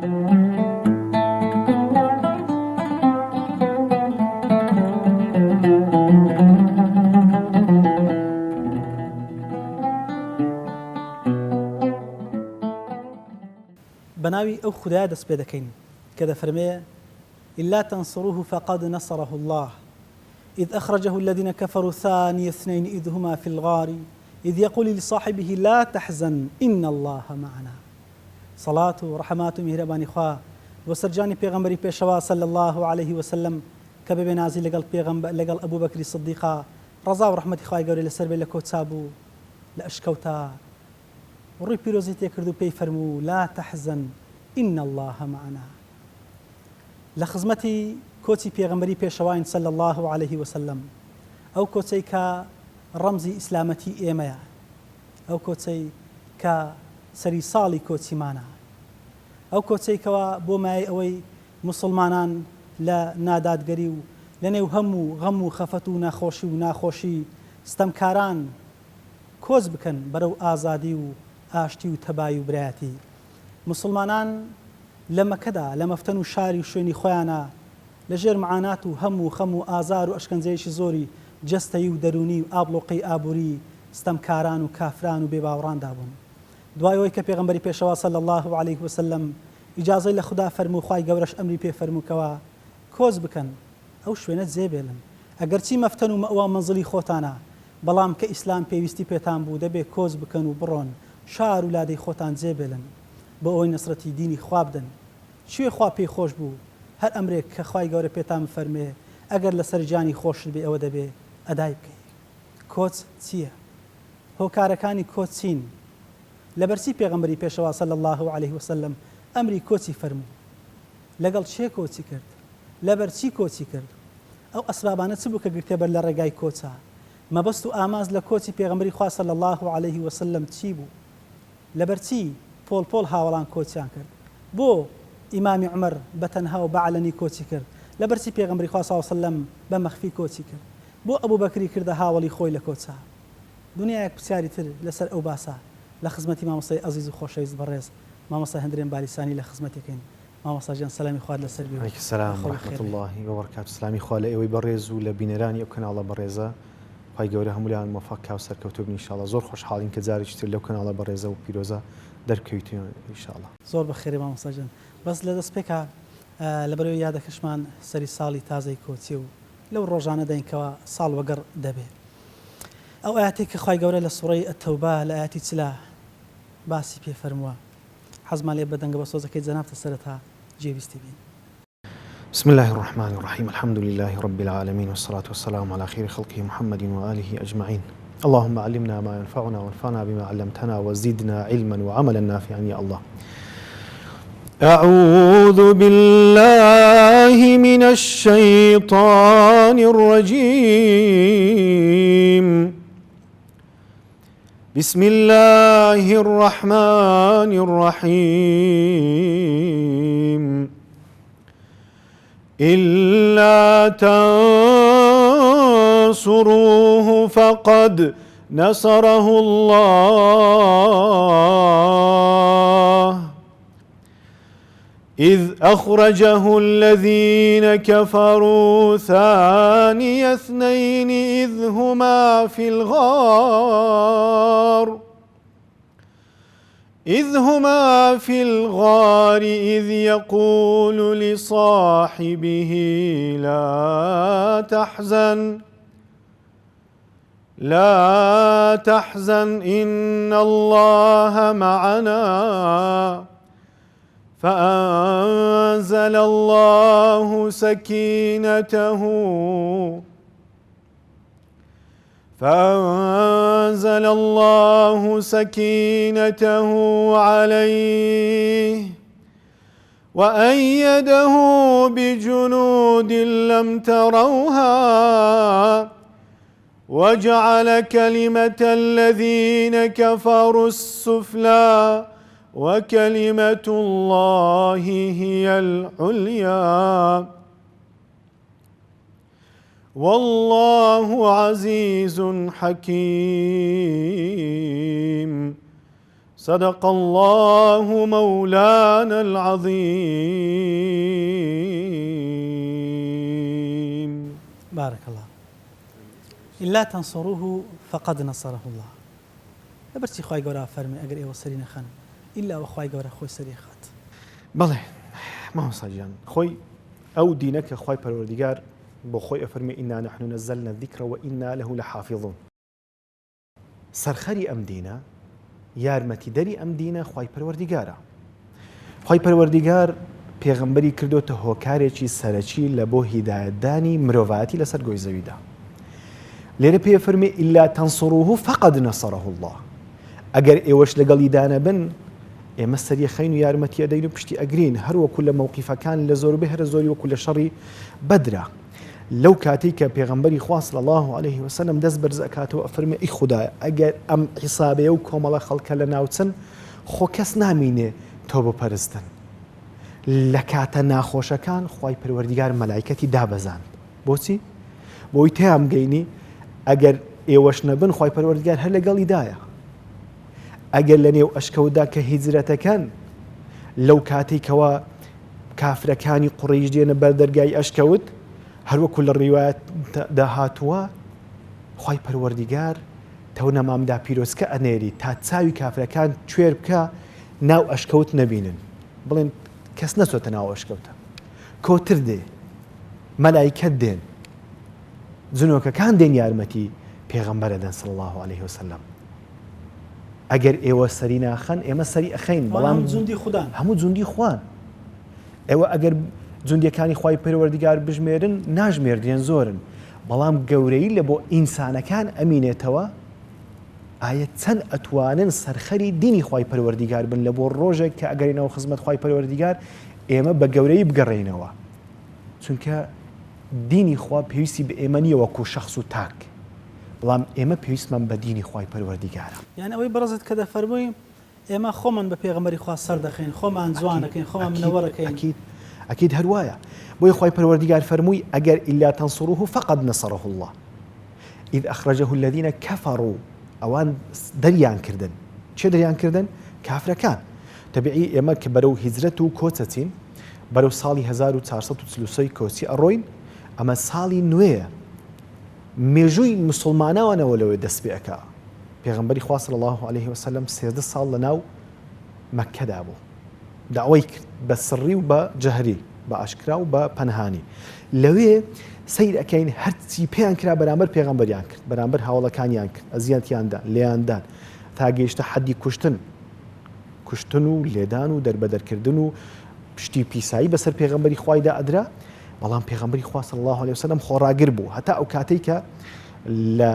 بەناوی ئەو خودایە دەست پێ دەکەین کە دەفەرمێ، الا تنصروه فقد نصره اللە اذ اخرجه الذین کفروا ثانی اثنین اذ هما فی الغار اذ یقول لصاحبه لا تحزن ان اللە معنا. سەڵات و ڕەحمات و میهرەبانی خوا بۆ سەر گیانی پێغەمبەری پێشەوا صلی اللە علیه وسلم کە بە بێنازی لەگەڵ پێغەمبەر لەگەڵ ئەبوبەکری صدیقا ڕەزا و ڕەحمەتی خوای گەورەی لەسەر بێت لە کۆچا بوو لە ئەشکەوتا ڕووی پیرۆزی تێکرد و پێی فەرموو لا تحزن ان اللە معنا. لە خزمەتی کۆچی پێغەمبەری پێشەواین صلی اللە علیه وسلم، ئەو کۆچەی کە ڕەمزی ئیسلامەتی ئێمەیە، ئەو کۆچەی کە سەری ساڵی کۆچیمانە، ئەو کۆچەی کەوا بۆ مایەی ئەوەی موسڵمانان لە نادادگەری و لە نێو هەم و غەم و خەفەت و نەخۆشی و ناخۆشی ستەمکاران کۆچ بکەن بەرەو ئازادی و ئاشتی و تەبایی و برایەتی. موسڵمانان لە مەکەدا لە مەفتەن و شاری و شوێنی خۆیانا لە ژێر معانات و هەم و خەم و ئازار و ئەشکەنجەیەکی زۆری جەستەیی و دەروونی و ئابڵۆقەی ئابووری ستەمکاران و کافران و بێباوەڕاندا بوون. دوای ئەوەی کە پێغەمبەری پێشەوا صلی اللە علیه وسلم ئیجازەی لە خودا فەرموو خوای گەورەش ئەمری پێ فەرموو کەوا کۆچ بکەن ئەو شوێنە جێ بێلن ئەگەرچی مەفتەن و مەئوا و مەنزڵی خۆتانە بەڵام کە ئیسلام پێویستی پێتان بوو دەبێ کۆچ بکەن و بڕۆن شار و لادێی خۆتان جێ بێلن بۆ ئەوەی نەسرەتی دینی خوا بدەن کوێ خوا پێی خۆش بوو هەر ئەمرێک کە خوای گەورە پێتان بفەرمێ ئەگەر لەسەر گیانی خۆشت بێ ئەوە دەبێ ئەدای بکەی کۆچ چیە هۆکارەکانی کۆچ چین لەبەرچی پێغەمبەری پێشەوا صلی اللە علیه وسلم ئەمری کۆچی فەرموو لەگەڵ کێ کۆچی کرد لەبەر چی کۆچی کرد ئەو ئەسبابانە چ بوو کە گرتیە بەر لە ڕێگای کۆچا مەبەست و ئامانج لە کۆچی پێغەمبەری خوا صلی اللە علیه وسلم چی بوو؟ لەبەر چی پۆل پۆل هاوەڵان کۆچیان کرد؟ بۆ ئیمامی عومەر بە تەنها و بە عەلەنی کۆچی کرد؟ لەبەر چی پێغەمبەری خوا صلی اللە علیه وسلم بە مەخفی کۆچی کرد؟ بۆ ئەبوبەکری کردە هاوەڵی خۆی لە کۆچا؟ دونیایەک پرسیاری تر لەسەر ئەو باسە لە خزمەتی مامۆستای ئەزیز و خۆشەویست بەڕێز مامۆستا هەندرێن بالیسانی لە خزمەتێکین. مامۆستا گیان سەلامی خوات لەسەر بێ و علیک السلام خۆ و بەخێر رحمة بێی. اللە و برکاته سلامی خوا لە ئێوەی بەڕێز و لە بینەرانی ئەو کەناڵە بەڕێزە خوای گەورە هەموولایان مۆفەق کا و سەرکەوتوو بن ان شاء اللە زۆر خۆشحاڵین کە جارێکی تر لەو کەناڵە بەڕێزە و پیرۆزە دەربکەویتن ان شاء اللە. زۆر بەخێرێ مامۆستا گیان بەس لە دەستپێکا لەبەرئەوەی یادەکەشمان سەری ساڵی تازەی کۆچیە و لەو ڕۆژانە داین کەوا ساڵ وەگەڕ دەبێ ئەو ئایەتەی کە خوای گەورە لە سوڕەی التوبە لە ئایەتی چلا باسی پێ فەرمووە حەزمان لێ بە دەنگە بەسۆزەکەی جەنابتە سەرەتا جێویستی بین. بسم اللە الرحمن الرحیم الحمد للە رب العالمین والصلاة والسلام علی خیر خلقه محمد وآله اجمعین اللهم علمنا ما ينفعنا وانفعنا بما علمتنا وزدنا علما وعملا نافعا یا اللە أعوذ بالله من الشيطان الرجيم بسم اللە الرحمن الرحیم إلا تنصروه فقد نصره الله إذ أخرجه الذين كفروا ثاني اثنين إذ هما في الغار إذ هما في الغار إذ يقول لصاحبه لا تحزن لا تحزن إن الله معنا فأنزل الله سكينته فأنزل الله سكينته عليه وأيده بجنود لم تروها وجعل كلمة الذين كفروا السفلى وكلمة الله هي العليا واللە عزیز حکیم. صدق اللە مولانا العظیم. بارک اللە الا تنصروه فقد نصره اللە لەبەرچی خوای گەورە ئەفەرمێ ئەگەر ئێوە سەری نەخەن ئیلا وە خوای گەورە خۆی سەری ئەخات. بەڵێ مامۆستا گیان خۆی ئەو دینە کە خوای پەروەردیگار بۆ خۆی ئەفەرمێ انا نحن نزلنا الذکر وانا له لحافظون. سەرخەری ئەم دینە، یارمەتیدەری ئەم دینە خوای پەروەردیگارە. خوای پەروەردیگار پێغەمبەری کردۆتە هۆکارێکی سەرەکی لە بۆ هیدایەتدانی مرۆڤایەتی لەسەر گۆی زەویدا. لێرە پێ فەرمی الا تنصروه فقد نصره الله. ئەگەر ئێوەش لەگەڵیدا نەبن ئێمە سەریەخەین و یارمەتی ئەدەین و پشتی ئەگرین هەر وەکو لە مەوقیفەکان لە زۆربەی هەرە زۆری وەکو لە شەڕی بەدرا. لەو کاتەی کە پێغەمبەری خوا صلی اللە علیه وسلم دەست بەرز ئەکاتەوە ئەفەرموێ ئەی خودایە ئەگەر ئەم عیسابەیە و کۆمەڵە خەڵکە لە ناوچن خۆ کەس نامینێ تۆ بپەرستن لە کاتە ناخۆشەکان خوای پەروەردیگار مەلایکەتی دابەزاند بۆچی بۆی تیام گەینی ئەگەر ئێوەش نەبن خوای پەروەردگار هەر لەگەڵیدایە ئەگەر لە نێو ئەشکەوتدا کە هیجرەتەکەن لەو کاتەی کەوا کافرەکانی قوڕەیش دێنە بەر دەرگای ئەشکەوت، هەروەکو لە ڕیوایەتدا هاتووە، خوای پەروەردیگار تەو نەمامدا پیرۆزکە ئەنێری تا چاوی کافرەکان کوێر بکا ناو ئەشکەوت نەبینن، بڵێن کەس نەچۆتە ناو ئەشکەوتە. کۆتر دێ، مەلایکەت دێن، جنۆکەکان دێن یارمەتی پێغەمبەر ئەدەن صلی اللە علیه وسلم. ئەگەر ئێوە سەری ناخەن ئێمە سەری ئەخەین بەڵام جوندی خودان هەموو جوندی خوان ئێوە ئەگەر جوندیەکانی خوای پەروەردگار بژمێرن ناژمێردرێن زۆرن بەڵام گەورەی لە بۆ ئینسانەکان ئەمینێتەوە ئایا چەند ئەتوانن سەرخەری دینی خوای پەروەردیگار بن لە بۆ ڕۆژێک کە ئەگەرینەوە خزمەت خوای پەروەردیگار ئێمە بە گەورەی بگەڕێینەوە چونکە دینی خوا پێویستی بە ئێمە نییە وەکو شخص و تاک بەڵام ئێمە پێویستمان بە دینی خوای پەروەردیگارە. یانی ئەوەی بەڕێزت کە دەفەرمووی ئێمە خۆمان بە پێغەمبەری خوا سەردەخەین، خۆمان جوان ئەکەین، خۆمان منەوەر ئەکەین. ئەکید ئەکید هەر وایە. بۆیە خوای پەروەردیگار فەرمووی ئەگەر الا تنصروه فقد نصره اللە اذ اخرجه الذین کفروا ئەوان دەریان کردن. کێ دەریان کردن؟ کافرەکان. تەبیعی ئێمە کە بەرەو هیجرەت و کۆچ ئەچین بەرەو ساڵی 1443 کۆچی ئەڕۆین ئەمە ساڵی نوێیە. مێژووی موسڵمانانەوە لەوێ دەست پێ ئەکا. پێغەمبەری خوا صلی اللە علیه وسلم 13 ساڵ لە ناو مەککەدا بوو. دەعوەی کرد بە سڕی و بە جەهری، بە ئاشکرا و بە پەنهانی. لەوێ سەیر ئەکەین هەرچی پێیان کرا بەرامبەر پێغەمبەریان کرد، بەرامبەر هاوەڵەکانیان کرد، ئەزیەتیان دان، لێیان دان تا گەیشتە حەدی کوشتن. کوشتن و لێدان و دەربەدەرکردن و شتی پیسایی بەسەر پێغەمبەری خوایدا ئەدرا. بەڵام پێغەمبەری خوا صلی اللە علیه وسلم خۆڕاگر بوو هەتا ئەو کاتەی کە لە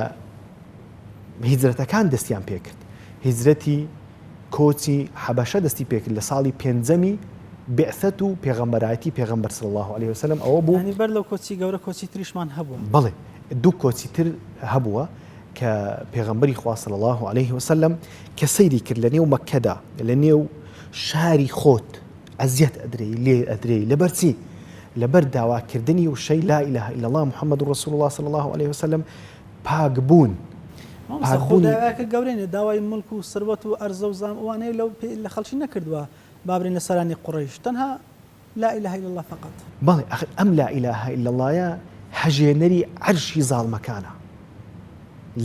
هیجرەتەکان دەستیان پێکرد هیجرەتی کۆچی حەبەشە دەستی پێکرد لە ساڵی پێنجەمی بعثەت و پێغەمبەرایەتی پێغەمبەر صلی الله علیه وسلم ئەوە بوو یعنی بەر لەو کۆچی گەورە کۆچی تریشمان هەبووە بەڵێ دوو کۆچی تر هەبووە کە پێغەمبەری خوا صلی الله علیه وسلم کە سەیری کرد لە نێو مەککەدا لە نێو شاری خۆت ئەزیەت ئەدرێی لێ ئەدرێی لەبەر چی؟ لەبەر داواکردنی وشەی لا اله الا اللە محمد رسول اللە صلی اللە علیه وسلم پاک بوون مامۆستا خۆ داواکە گەورەی نیە داوای موڵک و سروەت و ئەرزە و زام ئەوانەی لەو لە خەڵکی نەکردووە با برێن لە سەرانی قوڕەیش تەنها لا اله الا اللە فقط. بەڵێ ئەخر ئەم لا اله الا اللە یە هەژێنەری عەرشی زاڵمەکانە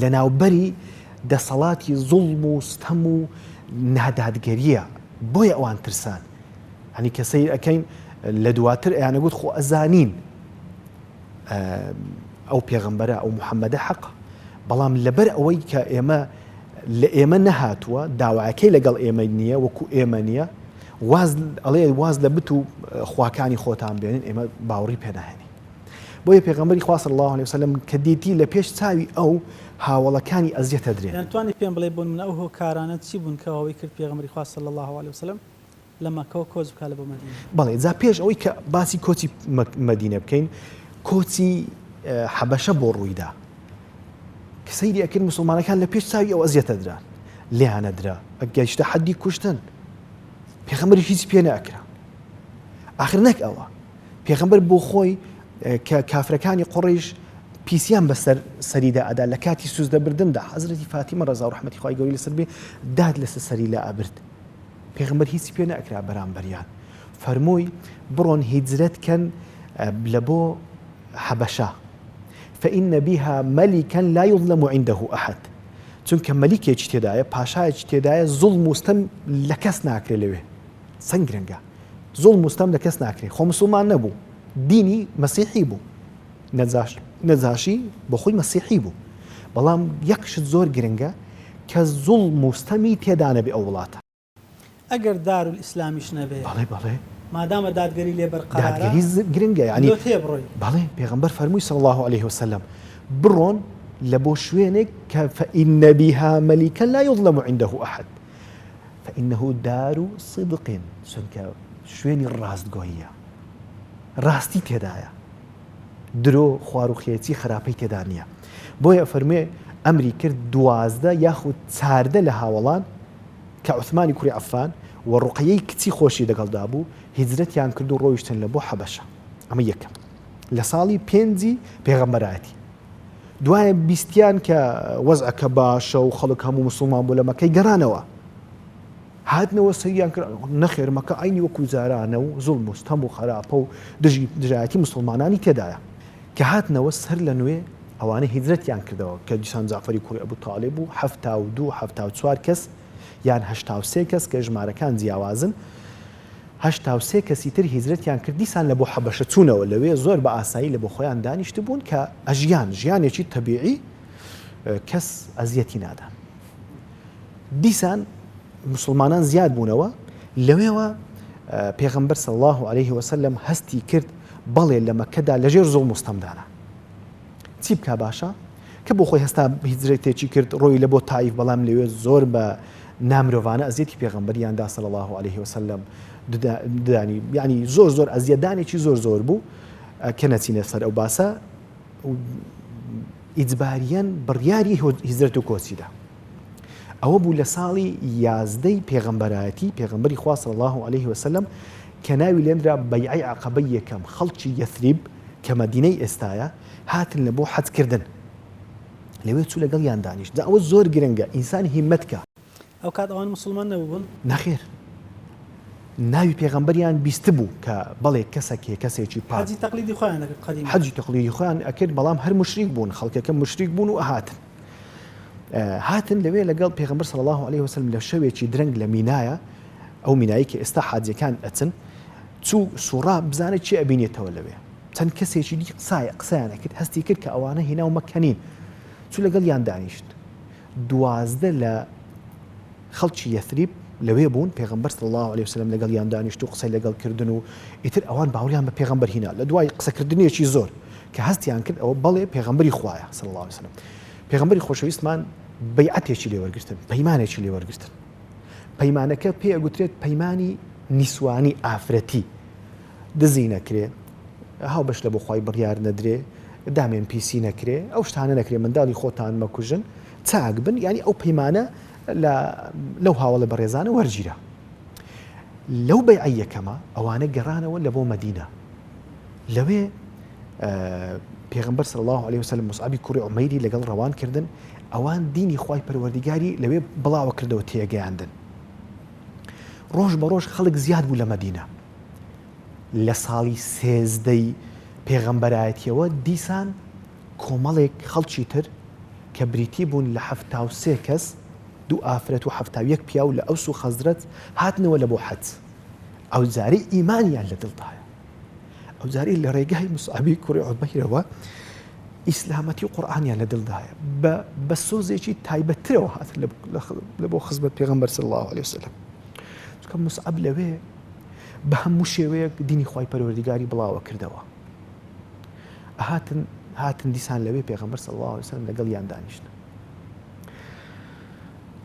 لەناوبەری دەسەڵاتی زوڵم و ستەم و نادادگەریە بۆیە ئەوان ترسان هەنی کە سەیر ئەکەین لە دواتر ئەیانەگوت خۆ ئەزانین ئەو پێغەمبەرە ئەو محەممەدە حەق بەڵام لەبەر ئەوەی کە ئێمە لە ئێمە نەهاتووە داواکەی لەگەڵ ئێمە نییە وەکو ئێمە نییە واز ئەڵێ واز لە بت و خواکانی خۆتان بێنن ئێمە باوەڕی پێناهێنین بۆیە پێغەمبەری خوا صلی اللە علیە وسلم کە دیتی لە پێش چاوی ئەو هاوەڵەکانی ئەزیەت ئەدرێن. یان توانی پێم بڵێی بۆ نمونە ئەو هۆکارانە چی بوون کە ئەوەی کرد پێغەمبەری خوا صلی اللە علیە وسلم لە مەککەوە کۆچ بکات لە بۆ مەدینە؟ بەڵێ جا پێش ئەوەی کە باسی کۆچی مەدینە بکەین کۆچی حەبەشە بۆ ڕوویدا کە سەیری ئەکرد موسڵمانەکان لە پێش چاوی ئەو ئەزیەت ئەدران لێیان ئەدرا گەیشتە حەدی کوشتن پێغەمبەریش هیچ پێ نەئەکرا ئاخر نەک ئەوە پێغەمبەر بۆ خۆی کە کافرەکانی قوڕەیش پیسیان بەسەر سەریدا ئەدا لە کاتی سوزدە بردندا حەزرەتی فاتیمە ڕەزا و ڕەحمەتی خوای گەورەی لەسەر بێ داد لەسەر سەری لا ئەبرد پێغەمبەر هیچی پێ نەئەکرا بەرامبەریان فەرمووی بڕۆن هیجرەت کەن لە بۆ حەبەشە فإن بها ملكا لا يظلم عنده أحد چونکە مەلیکێکی تێدایە پاشایەکی تێدایە زوڵم و ستەم لە کەس ناکرێ لەوێ چەند گرنگە زوڵم و ستەم لە کەس ناکرێ خۆ مسوڵمان نەبوو دینی مەسیحی بوو نەجاشی بۆ خۆی مەسیحی بوو بەڵام یەک شت زۆر گرنگە کە زوڵم و ستەمی تێدا نەبێ ئەو وڵاتە. ئەگەر دار الاسلامیش نەبێ. بەڵێ بەڵێ. مادامە دادگەری لێ بەرقەرارە. دادگەری گرنگە یانی. لۆ تێ بڕۆی. بەڵێ پێغەمبەر فەرمووی صلی اللە علیه وسلم بڕۆن لە بۆ شوێنێک کە فإن بها ملکا لا یظلم عنده احد فإنه دار صدق چونکە شوێنی ڕاستگۆییە ڕاستی تێدایە. درۆ خواروخێچی خراپەی تێدا نییە. بۆیە ئەفەرموێ ئەمری کرد 12 یاخود 14 لە هاوەڵان کە عوسمانی کوڕی عەفان و ڕوقەیەی کچی خۆشی لەگەڵدا بوو هیجرەتیان کرد و ڕۆیشتن لە بۆ حەبەشە. ئەمە یەکەم لە ساڵی پێنجی پێغەمبەرایەتی. دوایە بیستیان کە وەزعەکە باشە و خەڵک هەموو مسوڵمان بوو لە مەکەی گەڕانەوە. هاتنەوە سەیریان کرد نەخێر مەکە عەینی وەکو جارانە و زوڵم و ستەم و خەراپە و دژی دژایەتی موسڵمانانی تێدایە. کە هاتنەوە سەر لە نوێ ئەوانە هیجرەتیان کردەوە کە دیسان جەعفەری کوڕی ئەبو تالیب و 72 74 کەس یان 83 کەس کە ژمارەکان جیاوازن 83 کەسی تر هیجرەتیان کرد دیسان لە بۆ حەبەشە چوونەوە لەوێ زۆر بە ئاسایی لە بۆ خۆیان دانیشتبوون کە ئەژیان ژیانێکی تەبیعی کەس ئەزیەتی نادان. دیسان موسڵمانان زیاد بوونەوە، لەوێوە پێغەمبەر صلی اللە علیه وسلم هەستی کرد بەڵێ لە مەککەدا لەژێر زوڵم و ستەمدانە، چی بکا باشە؟ کە بۆ خۆی هەستا هیجرەتێکی کرد ڕۆی لە بۆ تائیف، بەڵام لەوێ زۆر بە نامرۆڤانە ئەزیەتی پێغەمبەریان دا صلی اللە علیه وسلم ددانی، یعنی زۆر زۆر ئەزیەتدانێکی زۆر زۆر بوو کە نەچینە سەر ئەو باسە. ئیجباریەن بڕیاری هیجرەت و کۆچی دا. ئەوە بوو لە ساڵی یازدەی پێغەمبەرایەتی پێغەمبەری خوا صلی اللە علیه وسلم کە ناوی لێنرا بەیعەی عەقەبەی یەکەم خەڵکی یەثریب کە مەدینەی ئێستایە هاتن لە بۆ حەج کردن لەوێ چوو لەگەڵیان دانیشت جا ئەوە زۆر گرنگە ئینسان هیمەت کە. ئەو کات ئەوان موسڵمان نەبوون؟ نەخێر ناوی پێغەمبەریان بیستبوو کە بەڵێ کەسەکێ کەسێکی پاک. حەجی تەقلیدی خۆیان ئەکرد قەدیمەکان. حەجی تەقلیدی خۆیان ئەکرد بەڵام هەر موشریک بوون خەڵکەکە موشریک بوون و ئەهاتن هاتن لەوێ لەگەڵ پێغەمبەر صلی اللە علیه وسلم لە شەوێکی درەنگ لە مینایە ئەو مینایی کە ئێستا حاجیەکان ئەچن چوو سوڕا بزانێت چی ئەبینێتەوە لەوێ چەند کەسێکی دی قسایە قسەیان ئەکرد هەستی کرد کە ئەوانە هیناو مەککە نین چوو لەگەڵیان دانیشت 12 لە خەڵکی یەثریب لەوێ بوون، پێغەمبەر صلی اللە علیە وسلم لەگەڵیان دانیشت و قسەی لەگەڵ کردن و ئیتر ئەوان باوەڕیان بە پێغەمبەر هینا لە دوای قسەکردنێکی زۆر کە هەستیان کرد ئەوە بەڵێ پێغەمبەری خوایە صلی اللە علیە وسلم پێغەمبەری خۆشەویستمان بەیعەتێکی لێ وەرگرتن پەیمانێکی لێ وەرگرتن پەیمانەکە پێ ئەگوترێت پەیمانی نیسوانی ئافرەتی دزی نەکرێ هاوبەش لە بۆ خوای بڕیار نەدرێ دامێن پیسی نەکرێ ئەو شتانە نەکرێ منداڵی خۆتان مەکوژن چاک بن یانی ئەو پەیمانە لە لەو هاوەڵە بەڕێزانە وەرگیرا. لەو بەیعەی یەکەمە ئەوانە گەڕانەوە لە بۆ مەدینە. لەوێ پێغەمبەر صلی الله علیه وسلم مصعبی کوڕی عومەیری لەگەڵ ڕەوان کردن ئەوان دینی خوای پەروەردیگاری لەوێ بڵاوە کردەوە تێگەیاندن. ڕۆژ بە ڕۆژ خەڵک زیاد بوو لە مەدینە. لە ساڵی سێزدەی پێغەمبەرایەتیەوە دیسان کۆمەڵێک خەڵکی تر کە بریتی بوون لە 73 کەس، دوو ئافرەت و 71 پیاو لە ئەوس و خەزرەج هاتنەوە لە بۆ حەج. ئەوجارەی ئیمانیان لە دڵدایە. ئەوجارەی لە ڕێگای موسعەبی کوڕی عومەیرەوە ئیسلامەتی و قورئانیان لە دڵدایە. بە بە سۆزێکی تایبەتترەوە هاتن لە بۆ خزمەت پێغەمبەر صلی الله علیه وسلم. چونکە موسعەب لەوێ بە هەموو شێوەیەک دینی خوای پەروەردیگاری بڵاوە کردەوە. هاتن هاتن دیسان لەوێ پێغەمبەر صلی الله علیه وسلم لەگەڵیان دانیشت.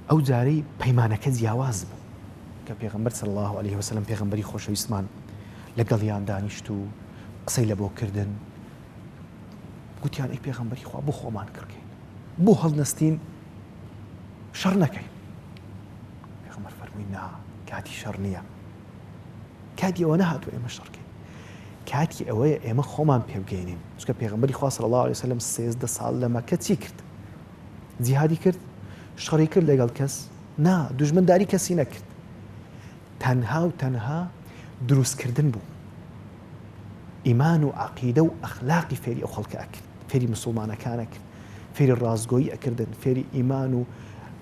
ئەو جارەی پەیمانەکە جیاواز بوو کە پێغەمبەر صلی الله علیه وسلم پێغەمبەری خۆشەویستمان لەگەڵیان دانیشت و قسەی لە بۆ کردن گوتیان ئەی پێغەمبەری خوا بۆ خۆمان کڕکەین بۆ هەڵنەستین شەڕ نەکەین پێغەمبەر فەرمووی نا کاتی شەڕ نییە کاتی ئەوە نەهاتوو ئێمە شەڕکەین. کاتی ئەوەیە ئێمە خۆمان پێ بگەینین چونکە پێغەمبەری خوا صلی اللە علیە وسلم 13 ساڵ لە مەکە چی کرد؟ جیهادی کرد؟ شەڕی کرد لەگەڵ کەس؟ نا، دوژمنداری کەسی نەکرد. تەنها و تەنها دروستکردن بوو. ئیمان و عەقیدە و ئەخلاقی فێری ئەو خەڵکە ئەکرد، فێری مسوڵمانەکان ئەکرد، فێری ڕاستگۆیی ئەکردن، فێری ئیمان و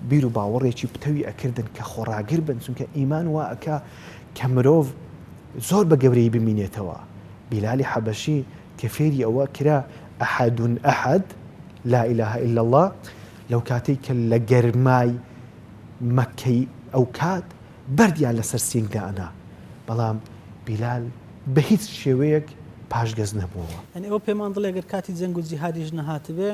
بیر و باوەڕێکی پتەوی ئەکردن کە خۆڕاگر بن، چونکە ئیمان وا ئەکا کە مرۆڤ زۆر بە گەورەیی بمینێتەوە. بیلالی حەبەشی کە فێری ئەوە کرا ئەحەد ئەحەد، لا الە الا اللە، لەو کاتەی کە لە گەرمای مەککەی ئەو کات بەردیان لەسەر سینگ دائەنا، بەڵام بیلال بە هیچ شێوەیەک پاشگەز نەبووەوە. یانی ئەوە پێمان دڵێ گەر کاتی جەنگ و جیهادیش نەهاتبێ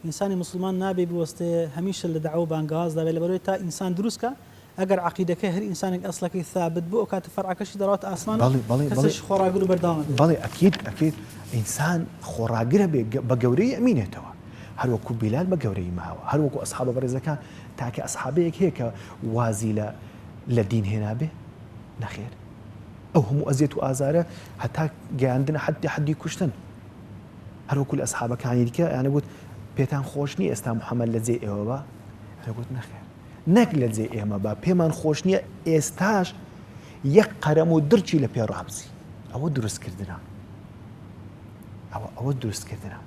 ئینسانی موسڵمان نابێ بوەستێ هەمیشە لە دەعوە و بانگەوازدا بێ لەبەرئەوەی تا ئینسان دروست کا ئەگەر عەقیدەکەی هەر ئینسانێک ئەسڵەکەی ثابت بوو ئەوکاتە فەرعەکەشی دەڕواتە ئاسمان و بەڵێ بەڵێ بەڵێ کەسێکی خۆڕاگر و بەردەوام ئەبێ. بەڵێ ئەکید ئەکید ئینسان خۆڕاگرە بێ بە گەورەیی ئەمینێتەوە هەروەکو بیلال بە گەورەیی ماوە هەروەکو ئەسحابە بەڕێزەکان تاکە ئەسحابەیەک هەیە کە وازی لە لە دین هێنابێ؟ نەخێر ئەو هەموو ئەزیەت و ئازارە هەتا گەیاندنە حەدی حەدی کوشتن هەروەکو لە ئەسحابەکانی دیکە یانە گوت پێتان خۆش نییە ئێستا محەممەد لە جێی ئێوە بە گوت نەخێر نەک لە جێی ئێمە با پێمان خۆش نییە ئێستاش یەک قەرەم و درچی لە پێ ڕابزی ئەوە دروستکردنە ئەوە ئەوە دروستکردنە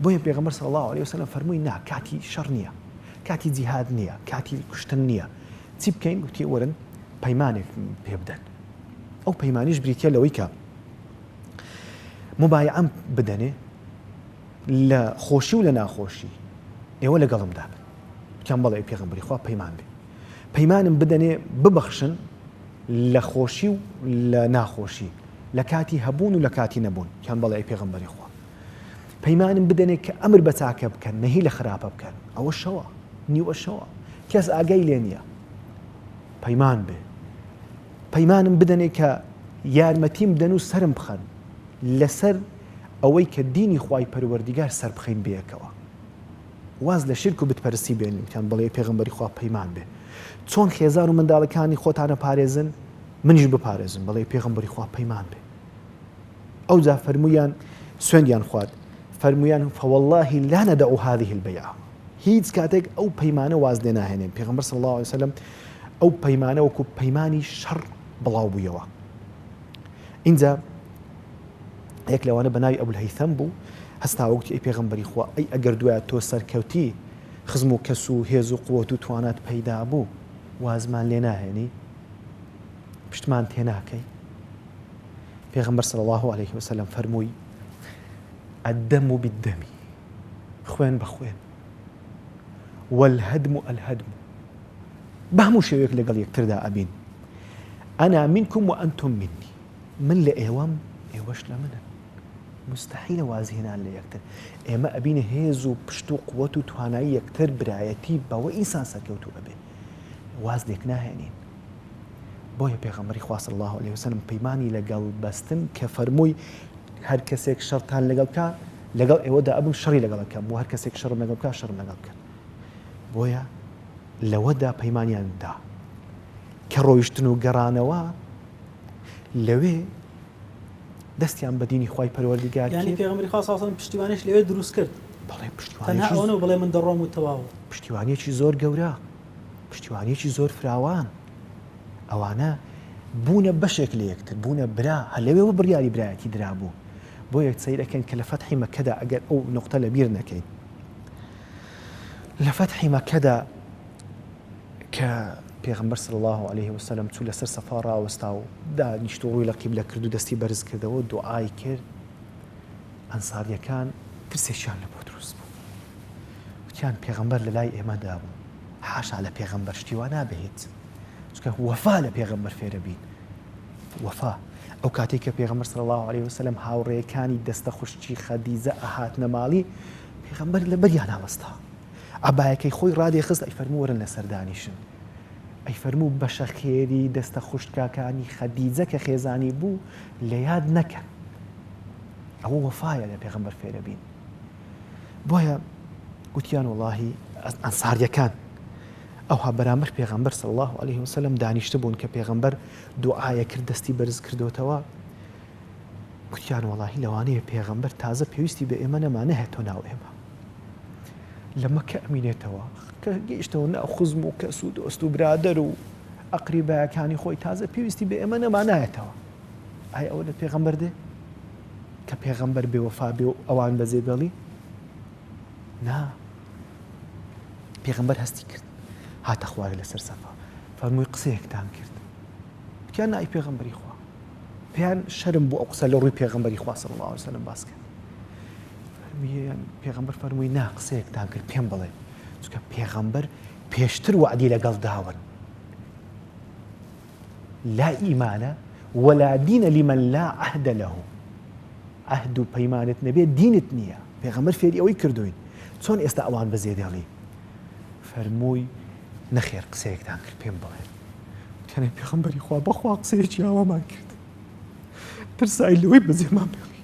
بۆیە پێغەمبەر صلی الله علیه وسلم فەرمووی نا کاتی شەڕ نییە کاتی جیهاد نییە کاتی کوشتن نییە چی بکەین گوتی وەرن پەیمانێک پێ بدەن ئەو پەیمانیش بریتە لەوەی کە مبایعەم بدەنێ لە خۆشی و لە ناخۆشی ئێوە لەگەڵمدا بن وتیان بەڵێ ئەی پێغەمبەری خوا پەیمان بێ پەیمانم بدەنێ ببەخشن لە خۆشی و لە ناخۆشی لە کاتی هەبوون و لە کاتی نەبوون وتیان بەڵێ ئەی پێغەمبەری خوا پەیمانم بدەنێ کە ئەمر بە چاکە بکەن نەهی لە خراپە بکەن ئەوە شەوە نیوە شەوە کەس ئاگای لێ نییە پەیمان بێ پەیمانم بدەنێ کە یارمەتیم بدەن و سرم بخەن لەسەر ئەوەی کە دینی خوای پەروەردیگار سەربخەین بەیەکەوە واز لە شیرک و بت پەرستی بێنن وتیان بەڵێ پێغەمبەری خوا پەیمان بێ چۆن خێزان و منداڵەکانی خۆتان ئەپارێزن منیش بپارێزن بەڵێ پێغەمبەری خوا پەیمان بێ ئەوجا فەرموویان سوێندیان خوارد فەرموویان فوالله لا ندع هذه البيعة هیچ کاتێک ئەو پەیمانە واز لێ ناهێنێن پێغەمبەر صلی الله علیه وسلم ئەو پەیمانە وەکو پەیمانی شەڕ بڵاو بوویەوە ئینجا یەک لەوانە بە ناوی ئەبولهەیثەم بوو، هەستاوە گوتی، ئەی پێغەمبەری خوا، ئەی ئەگەر دوایە تۆ سەرکەوتی، خزم و کەس و هێز و قوەت و توانات پەیدا بوو، وازمان لێ ناهێنی؟ پشتمان تێ ناکەی؟ پێغەمبەر صلی اللە علیه وسلم فەرمووی، الدم بالدم، خوێن بە خوێن، والهدم الهدم، بە هەموو شێوەیەک لەگەڵ یەکتردا ئەبین، انا منکم وانتم منی، من لە ئێوەم ئێوەش لە منن موستەحیلە وازهێنان لە یەکتر ئێمە ئەبینە هێز و پشت و قوت و توانایی یەکتر برایەتی بەوە ئینسان سەرکەوتوو ئەبێ واز لێک ناهێنین بۆیە پێغەمبەری خوا صلی الله علیه وسلم پەیمانی لەگەڵ بەستن کە فەرمووی هەر کەسێک شەڕتان لەگەڵ بکا لەگەڵ ئێوەدا ئەبم شەڕی لەگەڵ بکەم و هەر کەسێک شەڕم لەگەڵ بکا شەڕم لەگەڵ بکەن بۆیە لەوەدا پەیمانیان دا کە ڕۆیشتن و گەڕانەوە لەوێ دەستیان بە دینی خوای پەروەردگار کرد. یانی پێغەمبەری خوا صلی اللە علیە و سلم پشتیوانیش لەوێ دروست کرد. بەڵێ پشتیوانیەکی تەنها ئەوە نەبوو بڵێ من دەڕۆم و تەواو. پشتیوانیەکی زۆر گەورە، پشتیوانیەکی زۆر فراوان. ئەوانە بوونە بەشێک لە یەکتر، بوونە برا، هەر لەوێوە بڕیاری برایەتی درابوو. بۆیە سەیر ئەکەین کە لە فەتحی مەککەدا ئەگەر ئەو نوقتە لەبیر نەکەین، لە فەتحی مەککەدا کە پێغەمبەر صلی اللە علیه وسلم چوو لەسەر سەفا ڕاوەستا و دانیشت و ڕووی لە قیبلە کرد و دەستی بەرز کردەوە و دوعای کرد، ئەنساریەکان ترسێکیان لە بۆ دروست بوو، وتیان پێغەمبەر لە لای ئێمەدا بوو، حاشا لە پێغەمبەر شتی وا نابێ هیچ، چونکە وەفا لە پێغەمبەر فێرە بین. وەفا ئەو کاتێک کە پێغەمبەر صلی اللە علیه وسلم هاوڕێیەکانی دەستە خوشکی خەدیجە ئەهاتنە ماڵی، پێغەمبەر لەبەریان هەڵستا. عەبایەکەی خۆی ڕادێخست ئەیفەرموو وەرن لەسەر دانیشن. ئەیفەرموو بەشە خێری دەستە خوشتکاکانی خەدیجە کە خێزانی بوو لە یاد نەکەن. ئەوە وەفایە لە پێغەمبەر فێرە بین. بۆیە گوتیان وەڵاهی ئەنساریەکان ئەوها بەرامبەر پێغەمبەر صلی الله علیه وسلم دانیشتبوون کە پێغەمبەر دوعایە کرد دەستی بەرز کردوتەوە. گوتیان وەڵاهی لەوانەیە پێغەمبەر تازە پێویستی بە ئێمە نەما نەهێتەوە ناو ئێمە. لە مەککە ئەمینێتەوە کە گەیشتەوە ناو خزم و کەس و دۆست و برادەر و ئەقریبایەکانی خۆی تازە پێویستی بە ئێمە نەما نایەتەوە. ئایا ئەوە لە پێغەمبەر دێ کە پێغەمبەر بێوەفا بێ و ئەوان بەجێ بێڵی؟ نا پێغەمبەر هەستی کرد هاتە خوارێ لەسەر سەفا فەرمووی قسەیەکتان کرد وتیان نا ئەی پێغەمبەری خوا پێیان شەرم بوو ئەو قسە لە ڕووی پێغەمبەری خوا صلی الله علیه وسلم باس کرد فەرموویان پێغەمبەر فەرمووی نا قسەیەکتان کرد پێم بڵێ چونکە پێغەمبەر پێشتر وعدی لەگەڵ داون لا ئیمانە ولا دین لمن لا عهد له عهد و پەیمانت نەبێ دینت نییە پێغەمبەر فێری ئەوەی کردوین چۆن ئێستا ئەوان بەزێ دێڵی فەرمووی نەخێر قسەیەکتان کرد پێم بڵێن وتیان پێغەمبەری خوا بەخوا قسەیەکی ئاوامان کرد ترسای لەوەی بەجێمان بێڵی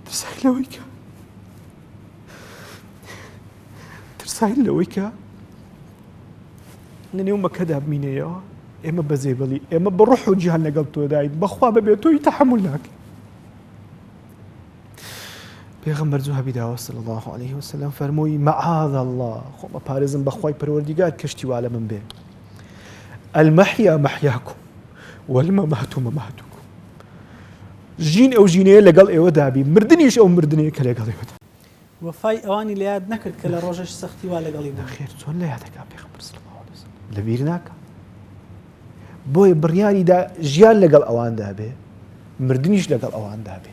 ترسای لەوەی کە ترسای لەوەی کە لە نێو مەکەدا بمینەیەوە ئێمە بەجێ بڵی ئێمە بە ڕۆح و جیهان لەگەڵ تۆداین بەخوا بەبێ تۆی تەحەمول ناکەین پێغەمبەر جوابی داوە صلی الله علیه وسلم فەرمووی معاذ الله خۆم ئەپارێزم بە خوای پەروەردیگار کەشتی وا لە من بێ المحیا محیاکم والممات مماتکم ژین ئەو ژینەیە لەگەڵ ئێوە دابی مردنیش ئەو مردنەیە کە لەگەڵ ئێوەدا وەفای ئەوانی لە یاد نەکرد کە لە ڕۆژێکی سەختی وا لەگەڵی بوون. نەخێر چۆن لە یادەکا پێغەمبەر صلی الله علیه وسلم لەبیر ناکا بۆیە بڕیاری دا ژیان لەگەڵ ئەواندا بێ مردنیش لەگەڵ ئەواندا بێ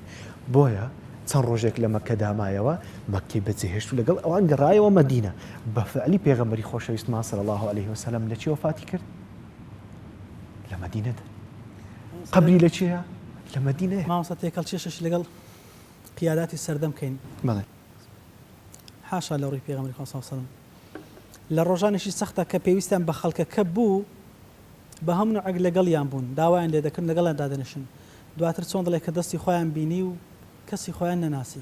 بۆیە چەند ڕۆژێک لە مەککەدا مایەوە مەککەی بەجێهێشت و لەگەڵ ئەوان گەڕایەوە مەدینە بە فعلی پێغەمبەری خۆشەویستمان صلی الله علیه وسلم لە چی وەفاتی کرد لە مەدینەدا قەبری لە چیە لە مەدینەیە مامۆستا تێکەڵ کێشەش لەگەڵ قیاداتی سەردەم کەین بەڵێ حاشا لە ڕووی پێغەمبەری خوا صلی اللە علیه وسلم لە ڕۆژانێکی سەختە کە پێویستیان بە خەڵکەکە بوو بە هەموو نەوعێک لەگەڵیان بوون داوایان لێ دەکردن لەگەڵیان دادەنیشن دواتر چۆن دەڵێ کە دەستی خۆیان بینی و کەسی خۆیان نەناسی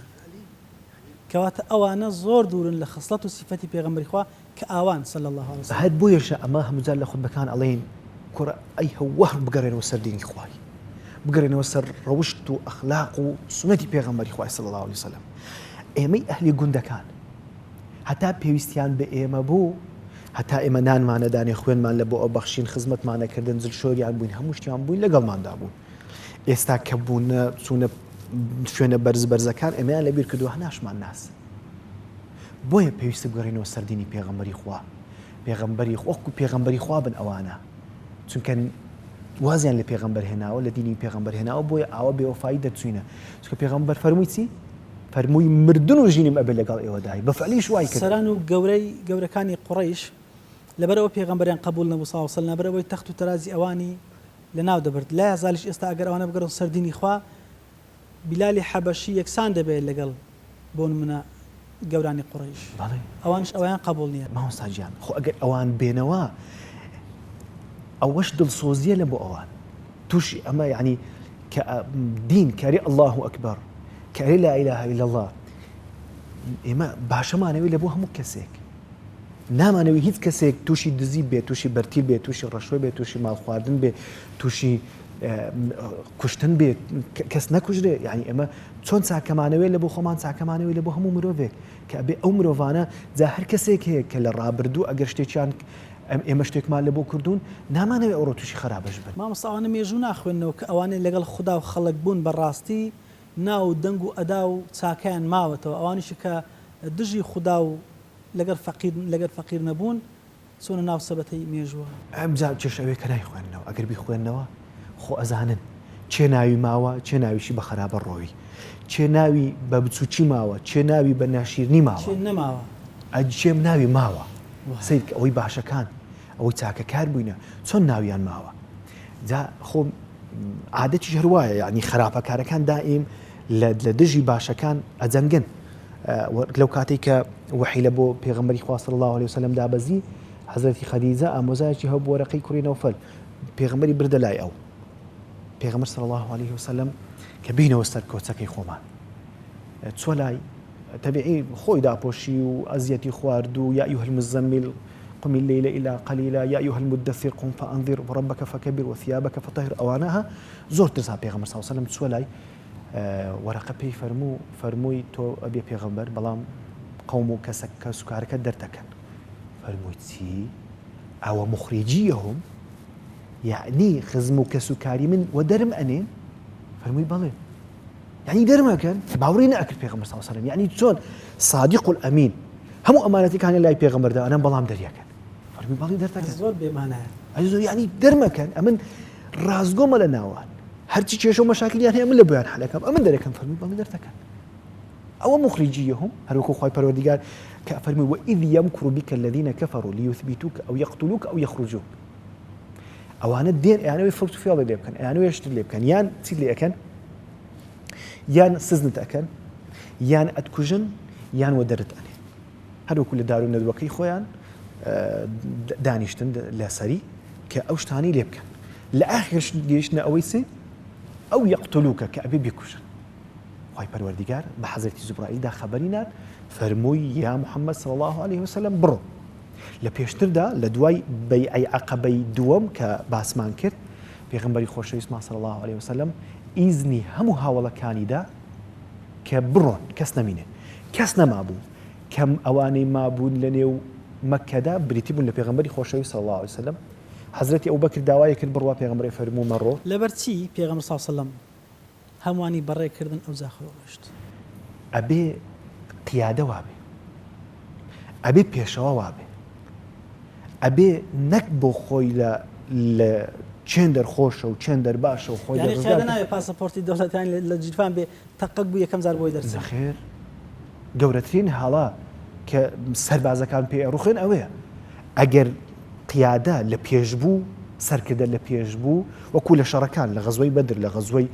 کەواتە ئەوانە زۆر دوورن لە خەسڵەت و سیفەتی پێغەمبەری خوا کە ئاوان صلی اللە علیه وسلم. هەر بۆیەشە ئەمە هەموو جار لە خوتبەکان ئەڵێین کوڕە ئەی هەوه بگەڕێنەوە سەر دینی خوای بگەڕێنەوە سەر ڕەوشت و ئەخلاق و سوننەتی پێغەمبەری خوای صلی اللە علیه وسلم ئێمەی ئەهلی گوندەکان هەتا پێویستیان بە ئێمە بوو هەتا ئێمە نانمانەدانێ خوێنمان لە بۆ ئەو بەخشین خزمەتمانەکردن جلشۆریان بووین هەموو شتیان بووین لەگەڵماندا بوون ئێستا کە بوونە چوونە شوێنە بەرز بەرزەکان ئێمەیان لەبیر کردووە هەناشمان ناس بۆیە پێویستە بگەڕێینەوە سەر دینی پێغەمبەری خوا پێغەمبەری وەکو پێغەمبەری خوا بن ئەوانە چونکە وازیان لە پێغەمبەر هێناوە لە دینی پێغەمبەر هێناوە بۆیە ئاوا بێوەفایی دەرچوینە چونکە پێغەمبەر فەرمووی چی فەرمووی مردن و ژینم ئەبێ لەگەڵ ئێوەدای بە فعلیش وای کرد سەران و گەورەی گەورەکانی قوڕەیش لەبەرئەوە پێغەمبەریان قبوڵ نەبوو صلی اللە علیە وسلم لەبەرئەوەی تەخت و تەرازی ئەوانی لەناو دەبرد لا یزالیش ئێستا ئەگەر ئەوانە بگەڕن سەر دینی خوا بیلالی حەبەشی یەکسان دەبێت لەگەڵ بۆ نمونە گەورانی قوڕەیش بەڵێ. ئەوانیش ئەوەیان قبوڵ نیە. مامۆستا گیان خۆ ئەگەر ئەوان بێنەوە ئەوەش دڵسۆزیە لە بۆ ئەوان توشی ئەمە یعنی کە دین کاری اللە اکبر کاری لا اله الا اللە ئێمە باشەمانەوەی لە بۆ هەموو کەسێک نامانەوەی هیچ کەسێک تووشی دزی بێ تووشی بەرتیل بێ تووشی ڕەشوە بێ تووشی ماڵخواردن بێ تووشی کوشتن بێ کەس نەکوژرێ یعنی ئێمە چۆن چاکەمانەوێت لە بۆ خۆمان چاکەمانەوەی لە بۆ هەموو مرۆڤێک کە ئەبێ ئەو مرۆڤانە جا هەر کەسێک هەیە کە لە ڕابردوو ئەگەر شتێکیان ئێمە شتێکمان لە بۆ کردوون نامانەوێ ئەوڕۆ تووشی خەرابەش بن. مامۆستا ئەوانە مێژوو ناخوێننەوە کە ئەوانەی لەگەڵ خودا و خەڵک بوون بە ڕاستی ناو و دەنگ و ئەدا و چاکەیان ماوەتەوە ئەوانیشی کە دژی خودا و لەگەر فەقیر لەگەر فەقیر نەبوون چۆنە ناو سەبەتەی مێژووە. ئەمجا کێشە ئەوەیە کە نایخوێننەوە ئەگەر بیخوێننەوە خۆ ئەزانن کێ ناوی ماوە کێ ناویشی بە خەرابە ڕۆوی کێ ناوی بە بچوکی ماوە کێ ناوی بە ناشیرنی ماوە کێ نەماوە. ئەج کێ ناوی ماوە سەیر کە ئەوەی باشەکان ئەوەی چاکەکار بووینە چۆن ناویان ماوە جا خۆ عادەتیش هەر وایە یعنی خراپەکارەکان دائیم لە دژی باشەکان ئەجەنگن لەو کاتێک کە وحی لە بۆ پێغەمبەری خوا صلی الله علیه وسلم دابەزی حەزرەتی خەدیجە ئامۆزایەکی هەبوو وەرەقەی کوڕی نەوفەل پێغەمبەری بردە لای ئەو پێغەمبەر صلی الله علیه وسلم کە بینەوە سەر کۆچەکەی خۆمان چوە لای تەبیعی خۆی داپۆشی و ئەزیەتی خوارد و یا ایها المزمل. قم الليل إلا قليلا یا ایها المدثر قم فانذر وربک فکبر وثیابک فطهر ئەوانە ها زۆر ترسا پێغەمبەر صلی الله علیه وسلم چووە لای وەرەقە پێی فەرموو فەرمووی تۆ ئەبێ پێغەمبەر بەڵام قەوم و کەسە کەسوکارەکەت دەردەکەن فەرمووی چی ئەوە مخریجیهم یعنی خزم و کەسوکاری من وەدەرم ئەنێن فەرمووی بەڵێ یعنی دەرمەکەن باوەڕی نەئەکرد پێغەمبەر صلی الله علیه وسلم یعنی چۆن صادق الامین هەموو ئەمانەتەکانی لای پێغەمبەردا ئەنەم بەڵام دەریەکەن فەرمی بەڵی دەردەکەن زۆر بێمانایە ئەی زۆر یعنی دەرمەکەن ئەمن ڕاستگۆمە لە ناوان هەرچی کێشە و مەشاکلیان هەیە من لە بۆیان حەلەکەم ئەمن دەرەکەم فەرمی بەڵی دەردەکەن ئەوە مخرجیهم هەروەکو خوای پەروەردگار کە فەرمی وإذ يمكر بك الذين كفروا ليثبتوك أو يقتلوك أو يخرجوك ئەوانە دێن ئەیانەوەی فرت و فێڵی لێ بکەن ئەیانەوەی شتت لێ بکەن یان چیت لێ ئەکەن یان سزنت ئەکەن یان ئەتکوژن یان وەدەرت ئەنێن هەروەکو لە دار و نەدوەکەی خۆیان دانیشتن لەسەری کە ئەو شتانی لێ بکەن لە ئاخرش گەیشتنە ئەوەی سێ ئەو یەقتلوکە کە ئەبێ بیکوژن خوای پەروەردگار بە حەزرەتی جوبرائیلدا خەبەری نارد فەرمووی یا محمد صلی الله علیه وسلم بڕۆ لە پێشتردا لە دوای بەیعەی عەقەبەی دووەم کە باسمان کرد پێغەمبەری خۆشەویستمان صلی اللە علیە وسلم ئیزنی هەموو هاوەڵەکانی دا کە بڕۆن کەس نەمینێ کەس نەمابوو کەم ئەوانەی مابوون لە نێو مەککەدا بریتی بوون لە پێغەمبەری خۆشەویست صلی اللە علیە وسلم حەزرەتی ئەبوبەکر داوای کرد بڕوا پێغەمبەری فەرموو مەڕۆ. لەبەر چی پێغەمبەر صلی اللە علیە وسلم هەمووانی بەڕێ کردن ئەوجا خۆی ڕۆیشت. ئەبێ قیادە وابێ ئەبێ پێشەوا وابێ ئەبێ نەک بۆ خۆی لە لە چێندەر خۆشە و چێندەر باشە و خۆی یانی قیادە نابێ پاسەپۆرتی دەوڵەتانی لە جیرفان بێ تەقەک بوو یەکەم جار بۆی دەرچێ. نەخێر گەورەترین هەڵە کە سەربازەکان پێ ئەڕوخێن ئەوەیە ئەگەر قیادە لە پێش بوو، سەرکردە لە پێش بوو، وەکو لە شەڕەکان، لە غەزوەی بەدر، لە غەزوەی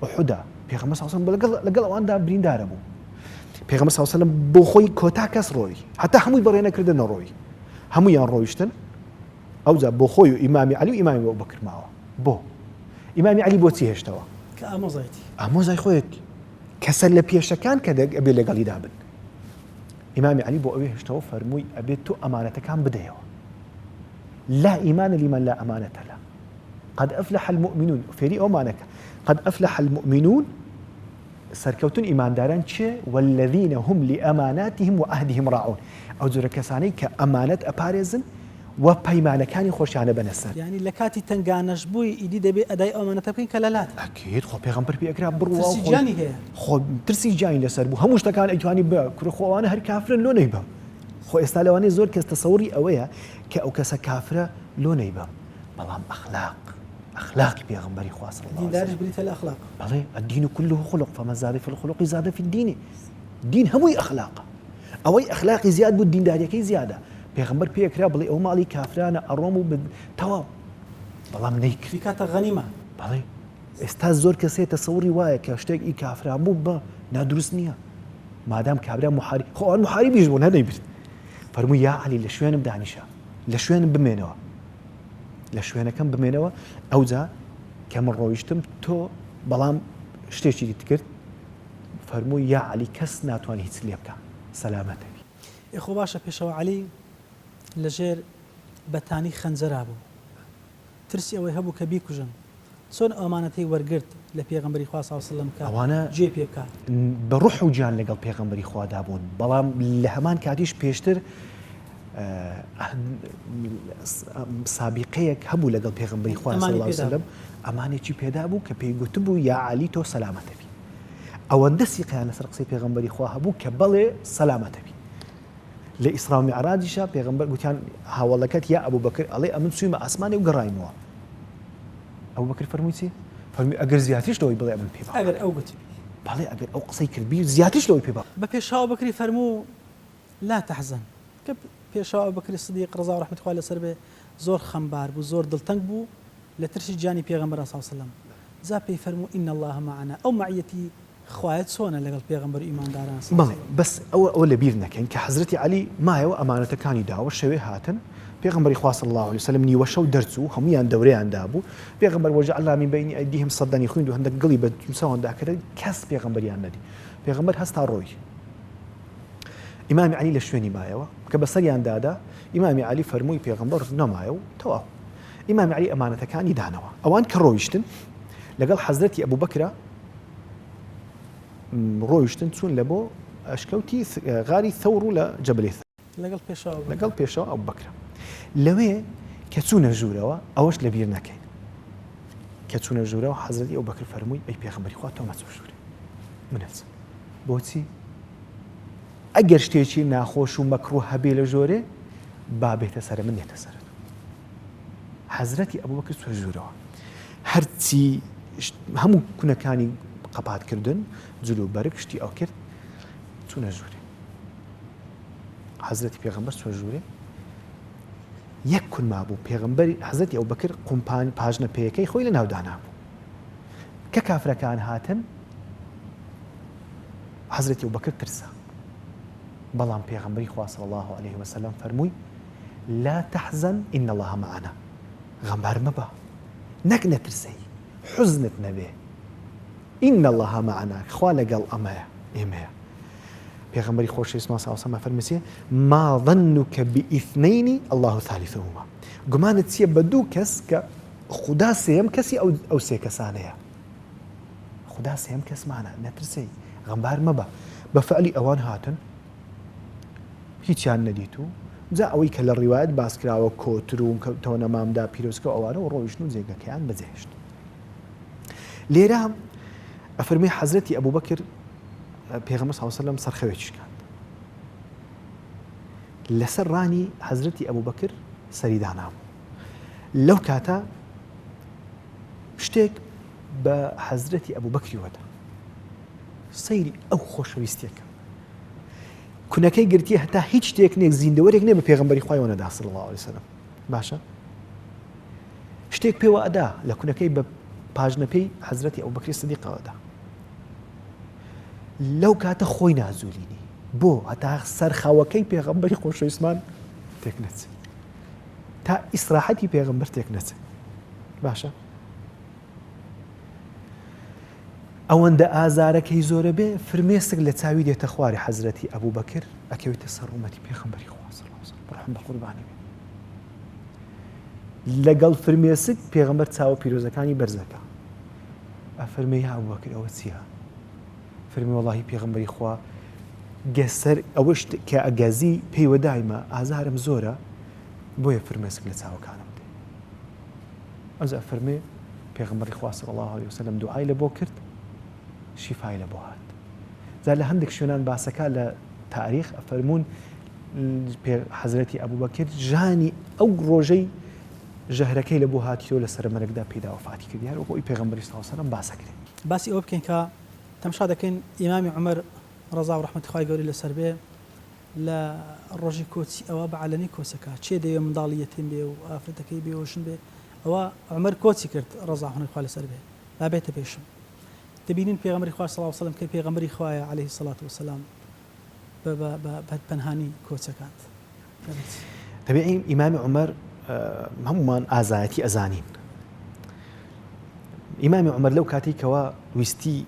ئوحودا، پێغەمبەر صلی اللە علیه و سلم لەگەڵ لەگەڵ ئەواندا بریندارە بوو. پێغەمبەر صلی اللە علیه و سلم بۆ خۆی کۆتا کەس ڕۆی، هەتا هەمووی بەڕێ نەکردن نەڕۆی. هەموویان ڕۆیشتن، ئەوجا بۆ خۆی و ئیمامی عەلی و ئیمامی ئەبوبەکر ماوە. بۆ؟ ئیمامی عەلی بۆچی هێشتەوە؟ کە ئامۆزایەتی. ئامۆزای خۆیەتی. کەسە لە پێشەکان کە ئەبێ لەگەڵیدا بن. ئیمامی عەلی بۆ ئەوێ هێشتەوە فەرمووی ئەبێت تۆ ئەمانەتەکان بدەیەوە لا إيمان لمن لا أمانة له قد أفلح المؤمنون فێری ئەومانەکە قد أفلح المؤمنون سەرکەوتن ئیمانداران چێ والذین هم لأماناتهم وعهدهم راعون ئەو جۆرە کەسانەی کە ئەمانەت ئەپارێزن و پەیمانەکانی خۆشیانە بەنە سەر. یانی لە کاتی تەنگانەش بووی ئیدی دەبێ ئەدای ئەو ئەمانەتە بکەین کە لە لاتە. ئەکید خۆ پێغەمبەر پێی ئەکرا بڕوا و ترسی خۆی گیانی هەیە. خۆ ترسی گیانی لەسەر بوو هەموو شتەکان ئەیتوانی بە کورە خۆ ئەوانە هەر کافرن لۆ نەیبەم خۆ ئێستا لەوانەیە زۆر کەس تەسەوڕی ئەوەیە کە ئەو کەسە کافرە لۆ نەیبەم بەڵام ئەخلاق ئەخلاقی پێغەمبەری خوا صلی اللە علیه دینداریش وسلم بریتە لە ئەخلاق. بەڵێ الدین کله خلق فمن زاد فی الخلق زاد فی الدین دین هەمووی ئەخلاقە ئەوەی ئەخلاقی زیاد بوو دینداریەکەی زیادە پێغەمبەر پێ کرا بڵێ ئەو ماڵی کافرانە ئەڕۆم و تەواو بەڵام نەیکرد بیکاتە غەنیمە. بەڵێ ئێستا زۆر کەس هەیە تەسەوڕی وایە کە شتێک ئی کافران بوو بە نادروست نییە مادام کابرا محاری خۆ ئەوان محاریبیش بوون هەر نەیبرد فەرمووی یا عەلی لە شوێنم دانیشە لە شوێنم بمێنەوە لە شوێنەکەم بمێنەوە ئەوجا کە من ڕۆیشتم تۆ بەڵام شتێکی دیت کرد فەرمووی یا عەلی کەس ناتوانێت هیچ لێ بکا سەلامەتەبی. ئێ خۆ باشە پێشەوا عەلی لە ژێر بەتانی خەنجەرا بوو ترسی ئەوەی هەبوو کە بیکوژن چۆن ئەو ئەمانەتەی وەرگرت لە پێغەمبەری خوا صلی وسلم کە ئەوانە جێی پێ بکا؟ بە ڕوح و گیان لەگەڵ پێغەمبەری خوادا بوون بەڵام لە هەمان کاتیش پێشتر سابیقەیەک هەبوو لەگەڵ پێغەمبەری خوا صلی ئەمانی اللە علیه پێدا وسلم بوو. ئەمانێکی پێدا بوو کە پێی گوتبوو یا عەلی تۆ سەلامەتەبی ئەوەندە سیقەیان لەسەر قسەی پێغەمبەری خوا هەبوو کە بەڵێ سەلامەتەبی لە ئیسرا و میعراجیشا پێغەمبەر گوتیان هاوەڵەکەت یا ئەبوبەکر ئەڵێ ئەمن چوویمە ئاسمانێ و گەڕایمەوە ئەبوبەکر فەرمووی چی فەرمووی ئەگەر زیاتریش لەوەی بڵێ ئەمن پێی باوەڕ ئەگەر ئەو گوتی. بەڵێ ئەگەر ئەو قسەی کرد بی زیاتریش لەوەی پێ باوەڕ. بە پێشەوا ئەبوبەکری فەرموو لا تحزن کە پێشەوا ئەبوبەکری صدیق ڕەزا و ڕەحمەتی خوای لەسەر بێ زۆر خەمبار بوو زۆر دڵتەنگ بوو لە ترسی گیانی پێغەمبەران صلی اللە علیە وسلم جا پێی فەرموو ان اللە معنا ئەو مەعیەتی خوایە چۆنە لەگەڵ پێغەمبەر و ئیمانداران صلی اللە بەڵێ بەس ئەوە ئەوە لەبیر نەکەین کە حەزرەتی عەلی مایەوە ئەمانەتەکانی داوە شەوێ هاتن پێغەمبەری خوا صلی اللە علیە وسلم نیوە شەو دەرچوو هەموویان دەورەیان دابوو پێغەمبەر وجعلنا من بین ایدیهم سدا ی خویند و هەندەک گڵی بە چاواندا کرد کەس پێغەمبەریان نەدی پێغەمبەر هەستا ڕۆی ئیمامی عەلی لە شوێنی مایەوە. کە بەسەریان دادا ئیمامی عەلی فەرمووی پێغەمبەر نەمایە و تەواو. ئیمامی عەلی ئەمانەتەکانی دانەوە. ئەوان کە ڕۆیشتن لەگەڵ حەزرەتی ئەبوبەکرا ڕۆیشتن چوون لە بۆ ئەشکەوتی غاری ثەور و لە جەبلی ثەور. لەگەڵ پێشەوا ئەبوبەکرا. لەگەڵ پێشەوا ئەبوبەکرا. لەوێ کە چوونە ژوورەوە ئەوەش لەبیر نەکەین. کە چوونە ژوورەوە حەزرەتی ئەبوبەکر فەرمووی ئەی پێغەمبەری خوا تۆ مەچۆ ژوورێ من ئەچم. بۆچی؟ ئەگەر شتێکی ناخۆش و مەکڕوه هەبێ لە ژۆرێ با بێتە سەرە من نێتە سەرە تۆ. حەزرەتی ئەبوبەکر چوە ژوورەوە هەرچی هەموو کونەکانی قەپات کردن جل و بەرگ شتی ئەو کرد چوونە ژوورێ حەزرەتی پێغەمبەر چوە ژوورێ یەک کون مابوو پێغەمبەری حەزرەتی ئەوبەکر قومپان پاژنە پێیەکەی خۆی لە ناو دانابوو کە کافرەکان هاتن حەزرەتی ئەوبەکر ترسا بەڵام پێغەمبەری خوا صلی اللە علیه وسلم فەرمووی لا تحزن ان اللە معنا غەمبار مەبە نەک نەترسەی حوزنت نەبێ ان اللە معنا خوا لەگەڵ ئەمەیە ئێمەیە پێغەمبەری خۆشەویستمان صلی اللە علیه وسلم فەرمووی ما ظنك باثنین الله ثالثهما گومانت چییە بە دوو کەس کە خودا سێیەم کەسی ئەو ئەو سێ کەسانەیە خودا سێیەم کەسمانە نەترسێی غەمبار مەبە بە فعلی ئەوان هاتن هیچیان نەدیت و جا ئەوەی کە لە ڕیوایەت باس کراوە کۆتر و تەوە نەمامدا پیرۆزکە ئەوانە و ڕۆیشتن و جێگەکەیان بەجێهێشت لێرە ئەفەرمی حەزرەتی ئەبوبەکر پێغەمبەر صلی الله علیه وسلم سەرخەوێکی شکاند لەسەر ڕانی حەزرەتی ئەبوبەکر سەری دانابوو لەو کاتە شتێک بە حەزرەتی ئەبوبەکری وەدا سەیری ئەو خۆشەویستیەکە کونەکەی گرتیە هەتا هیچ شتێک نیە زیندەوەرێک نیە بە پێغەمبەری خوایەوە نەدا صلی الله علیه وسلم باشە شتێک پێوە ئەدا لە کونەکەی بە پاژنە پێی حەزرەتی ئەبوبەکری سدیقەوە دا لەو کاتە خۆی نازولینی بۆ هەتا سەرخەوەکەی پێغەمبەری خۆشەویستمان تێک نەچێت تا ئیسراحەتی پێغەمبەر تێک نەچێت باشە ئەوەندە ئازارەکەی زۆرە بێ فرمێسک لە چاوی دێتە خوارێ حەزرەتی ئەبوبەکر ئەکەوێتە سەر ڕوومەتی پێخەمبەری خوا صلی اللە علیه وسلم ڕەحم بە قوربانی بێ لەگەڵ فرمێسک پێغەمبەر چاوە پیرۆزەکانی بەرزەکە ئەفەرمێ یا ئەبوبەکر ئەوە چییە فەرمی وەڵاهی پێغەمبەری خوا گەسەر ئەوەش کە ئەگەزی پێیوە دایمە ئازارم زۆرە بۆیە فرمێسک لە چاوەکانم دێ ئەوجا ئەفەرموێ، پێغەمبەری خوا صلی اللە علیە وسلم دوعای لە بۆ کرد شیفای لە بۆ هات. جا لە هەندێک شوێنان باسەکە لە تاریخ ئەفەرموون حەزرەتی ئەبوبەکر ژانی ئەو ڕۆژەی ژەهرەکەی لە بۆ هاتیەوە لە سەرەمەرگدا پێیدا وەفاتی کرد هەر وەکو ئەوی پێغەمبەری صلی اللە علیه وسلم باسەکرێ. باسی ئەوە بکەین کە تەمشا دەکەین ئیمامی عومەر ڕەزا و ڕەحمەتی خوای گەورەی لەسەر بێ لە ڕۆژی کۆچی ئەوە بە عەلەنی کۆچەکا کێ دەیەوێ منداڵی یەتیم بێ و ئافرەتەکەی بێ و ژن بێ ئەوە عومەر کۆچی کرد ڕەزا حونەی خوا لەسەر بێ با بێتە پێشم دەبینین پێغەمبەری خوا صلی اللە علیه وسلم کە پێغەمبەری خوایە علیه الصلوة والسلام بە بە بە بە پەنهانی کۆچەکات دەبێت. تەبیعی ئیمامی عومەر هەموومان ئازایەتی ئەزانین ئیمامی عومەر لەو کاتەی کەوا ویستی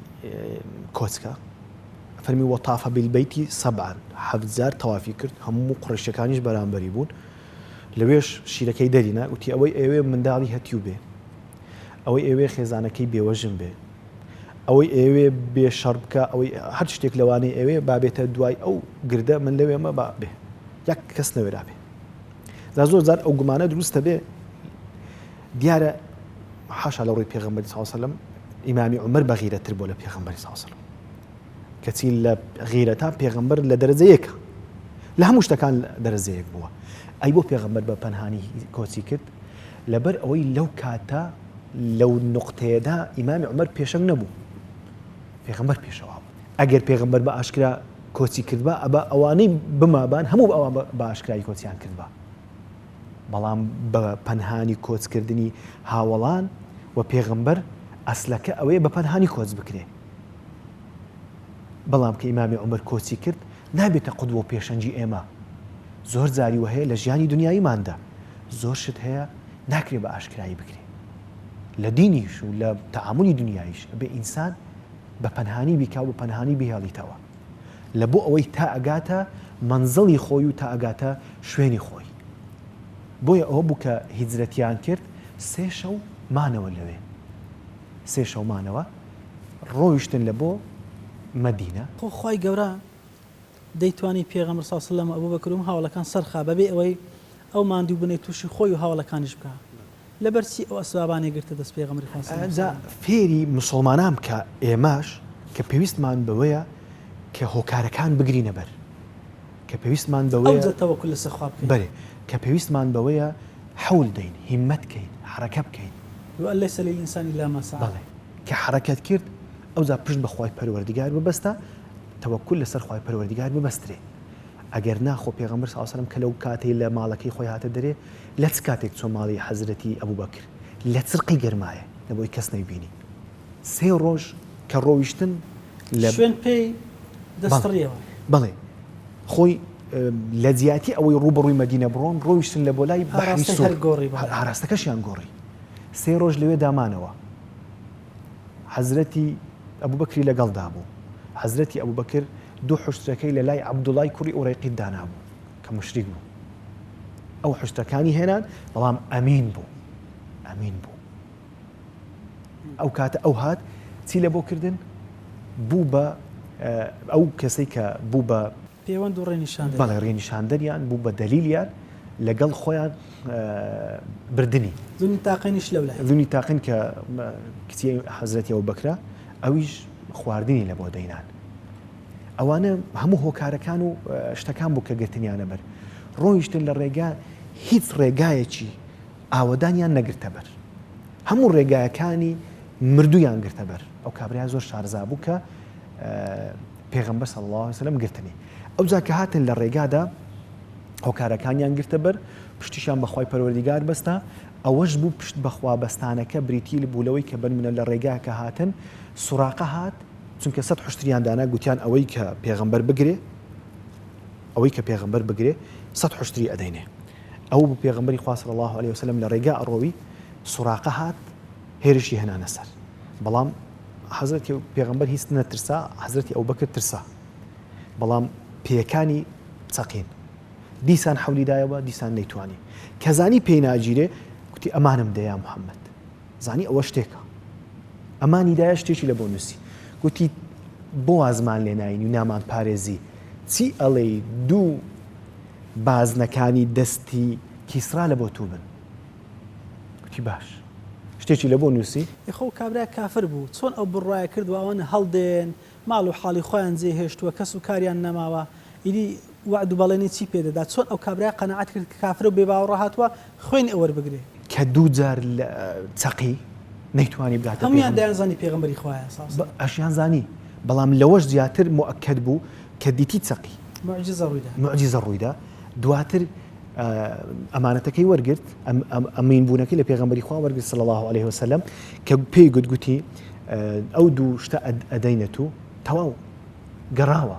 کۆچکە فەرمی وطاف بالبیت سبعا حەفت جار تەوافی کرد هەموو قوڕەیشەکانیش بەرامبەری بوون لەوێش شیرەکەی دەرینا وتی ئەوەی ئەوێ منداڵی هەتیو بێ ئەوەی ئەوێ خێزانەکەی بێوەژن بێ ئەوەی ئەوێ بێ شەڕ بکە ئەوەی هەر شتێک لەوانەیە ئەوێ بابێتە دوای ئەو گردە من لەوێمە با بێ یەک کەس نەوێرا بێ جا زۆر جار ئەو گومانە دروستە بێ دیارە حاشا لە ڕووی پێغەمبەری صلی الله علیه و سلم ئیمامی عومەر بەغیرەتر بووە لە پێغەمبەری صلی الله علیه و سلم کەچی لە غیرەتا پێغەمبەر لە دەرەجە یەکە لە هەموو شتەکان دەرەجە یەک بووە ئەی بۆ پێغەمبەر بە پەنهانی کۆچی کرد لەبەر ئەوەی لەو کاتە لەو نقطەیەدا ئیمامی عومەر پێشەنگ نەبوو پێغەمبەر پێشەوا بوو ئەگەر پێغەمبەر بە ئاشکرا کۆچی کردبا ئەبا ئەوانەی بمابان هەموو ئەوان بە ئاشکرایی کۆچیان کردبا بەڵام بە پەنهانی کۆچکردنی هاوەڵان و پێغەمبەر ئەسلەکە ئەوەیە بە پەنهانی کۆچ بکرێ بەڵام کە ئیمامی عومەر کۆچی کرد نابێتە قودوە و پێشەنگی ئێمە زۆر جاری وە هەیە لە ژیانی دنیاییماندا زۆر شت هەیە ناکرێ بە ئاشکرایی بکرێ لە دینیش و لە تەعامولی دنیاییش ئەبێ ئینسان بە پەنهانی بیکا و بە پەنهانی بیهێڵیتەوە لە بۆ ئەوەی تا ئەگاتە مەنزڵی خۆی و تا ئەگاتە شوێنی خۆی. بۆیە ئەوە بوو کە هیجرەتیان کرد سێ شەو مانەوە لەوێ. سێ شەو مانەوە ڕۆیشتن لە بۆ مەدینە. خۆ خوای گەورە دەیتوانی پێغەمبەر صلی اللە علیە وسلم و ئەبوبەکر و هاوەڵەکان سەرخا بەبێ ئەوەی ئەو ماندووبوونەی تووشی خۆی و هاوەڵەکانیش بکا. لەبەر چی ئەو ئەسبابانەی گرتە دەست پێغەمبەری خوا صلی اللە علیە جا وسلم؟ فێری موسڵمانان بکە ئێمەش کە پێویستمان بەوەیە کە هۆکارەکان بگرینە بەر کە پێویستمان بەوەیە ئەوجا تەوەکول لەسەر خوا بکەین. بەلێ کە پێویستمان بەوەیە حەول دەین هیمەت کەین حەرەکە بکەین. وان لیس للانسان الا ما سعی. بەڵێ کە حەرەکەت کرد ئەوجا پشت بە خوای پەروەردگار ببەستە تەوەکول لەسەر خوای پەروەردگار ببەسترێ ئەگەر نا خۆ پێغەمبەر صلی اللە علیە وسلم کە لەو کاتەی لە ماڵەکەی خۆی هاتە دەرێ لە چ کاتێک چۆ ماڵی حەزرەتی ئەبوبەکر لە چرقی گەرمایە لە بۆی کەس نەیبینی سێ ڕۆژ کە ڕۆیشتن لە شوێن پێی بەڵێ دەستڕیەوە. بەڵێ خۆی لە جیاتی ئەوەی ڕووبەڕووی مەدینە بڕۆن ڕۆیشتن لە بۆ لای بەحری ئاراستەی سوور هەر گۆڕی بەڵێ. ئاراستەکەشیان گۆڕی سێ ڕۆژ لەوێ دامانەوە حەزرەتی ئەبوبەکری لەگەڵدا بوو حەزرەتی ئەبوبەکر دوو حوشترەکەی لە لای عەبدوڵای کوڕی ئورەیقیت دانابوو کە موشریک بوو ئەو حوشترەکانی هێنان بەڵام ئەمین بوو ئەمین بوو ئەو کاتە ئەو هات چی لە بۆ کردن بوو بە ئەو کەسەی کە بوو بە پێوەند و ڕێنیشاندەریان. بەڵێ ڕێنیشاندەریان بوو بە دەلیلیان لەگەڵ خۆیان بردنی. ذو نیتاقەینیش لەو لای. ذو نیتاقەین کە کچی حەزرەتی ئەبوبەکرە ئەویش خواردنی لە بۆ دەینان. ئەوانە هەموو هۆکارەکان و شتەکان بوو کە گرتنیانە بەر. ڕۆیشتن لە ڕێگا هیچ ڕێگایەکی ئاوەدانیان نەگرتە بەر. هەموو ڕێگایەکانی مردوویان گرتە بەر. ئەو کابرایە زۆر شارەزا بوو کە پێغەمبەر صلی اللە علیه وسلم گرتنی. ئەوجا کە هاتن لە ڕێگادا هۆکارەکانیان گرتە بەر، پشتیشیان بە خوای پەروەردیگار بەستا، ئەوەش بوو پشت بەخوا بەستانەکە بریتی بوو لەوەی کە بنمونە لە ڕێگا کە هاتن سوراقە هات، چونکە سەت حوشتریان دانا گوتیان ئەوەی کە پێغەمبەر بگرێ ئەوەی کە پێغەمبەر بگرێ سەت حوشتری ئەدەینێ. ئەوە بوو پێغەمبەری خوا صلی اللە علیه وسلم لە ڕێگا ئەڕۆوی سوراقە هات هێرشی هێنانە سەر، بەڵام حەزرەتی پێغەمبەر هیچ نەترسا، حەزرەتی ئەبوبەکر ترسا، بەڵام پێیەکانی چەقین، دیسان حەولی دایەوە، دیسان نەیتوانی، کە زانی پێی ناگیرێ گوتی ئەمانم دە یا محەممەد، زانی ئەوە شتێکە، ئەمانی دایە شتێکی لە بۆ نووسی، گوتی بۆ وازمان لێ ناینی و نامان پارێزی، چی ئەڵێی دوو بازنەکانی دەستی کیسرا لە بۆ توو بن؟ گوتی باش. شتێکی لە بۆ نووسی. ئێ خۆ کابرا کافر بوو چۆن ئەو بڕوایە کردوە ئەوانە هەڵدێن ماڵ و حاڵی خۆیان جێ هێشتووە کەس و کاریان نەماوە ئیدی وەعد و بەڵێنی چی پێ دەدا چۆن ئەو کابرایە قەناعەت کرد کە کافرە و بێ باوەڕە هاتووە خوێنی ئەو وەربگرێ. کە دوو جار لە چەقی نەیتوانی بگاتە هەموویان پێغەمبەر. دەیانزانی پێغەمبەری خوایە صلی اللە علیە وسلم. ئەشیان زانی بەڵام لەوەش زیاتر موئەکەد بوو کە دیتی چەقی. موعجیزە ڕوویدا. موعجیزە ڕوویدا دواتر ئەمانەتەکەی وەرگرت، ئەمین بوونەکەی لە پێغەمبەری خوا وەرگرت صلی اللە علیه وسلم کە پێی گوت گوتی ئەو دوو شتە ئەدەینە تو تەواو گەڕاوە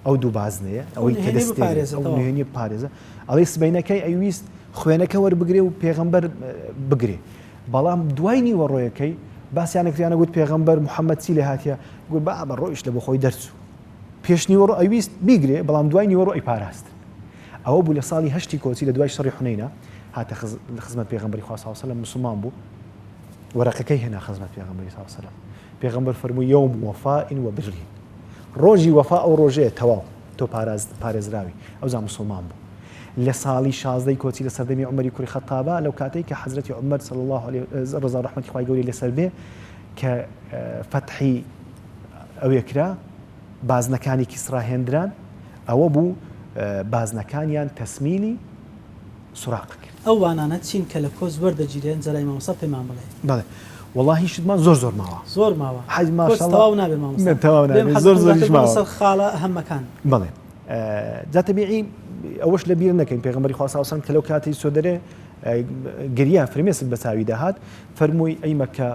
ئەو دوو بازنەیە ئەوەی کە دەست ئەو نهێنی پارێزە ئەڵێ سبینەکەی ئەویست خوێنەکە وەربگرێ و پێغەمبەر بگرێ بەڵام دوای نیوەڕۆیەکەی باسییانەکریانە گوت پێغەمبەر محەممەد چی لێ هاتیە گوت با بە ڕۆیشت لە بۆ خۆی دەرچوو پێش نیوەڕۆ ئەویست بیگرێ بەڵام دوای نیوەڕۆ ئەی پاراست ئەوە بوو لە ساڵی هەشتی کۆچی لە دوای شەڕی حونەینە هاتە خزمەت پێغەمبەری خوا صلی اللە علیە وسلم موسڵمان بوو وەرەقەکەی هێنا خزمەت پێغەمبەری صلی اللە علیە وسلم پێغەمبەر فەرمووی یوم وفاء وبر ڕۆژی وەفا ئەو ڕۆژەیە تەواو تۆ پارێزراوی ئەوجا مسلمان بوو لە ساڵی شازدەی کۆچی لە سەردەمی عومەری کوڕی خەتابا لەو کاتەی کە حەزرەتی عومەر صلی الله علیه ڕەزا ڕەحمەتی خوای گەورەی لەسەر بێ کە فەتحی ئەوێ کرا بازنەکانی کیسرا هێندران، ئەوە بوو بازنەکانیان تەسمیلی سوراقە کرد. ئەو وانانە چین کە لە کۆچ وەردەگیرێن جەرای مامۆستا پێمان بڵێ. بەڵێ وەڵاهی شتمان زۆر زۆر ماوە. زۆر ماوە. حەج کۆچ ماشاءاللە. تەواو نابێ مامۆستا. تەواو بێم نابێ حەز زۆر دەکەم زۆریش زیاتر بڕۆمە ماوە. سەر خاڵە ئەهەمەکان. بەڵێ جا تەبیعی ئەوەش لە بیر نەکەین پێغەمبەری خوا صلی اللە علیە وسلم کە لەو کاتەی چۆ دەرێ گریا فرمێسک بە چاوی دەهات فەرمووی ئەی مەکە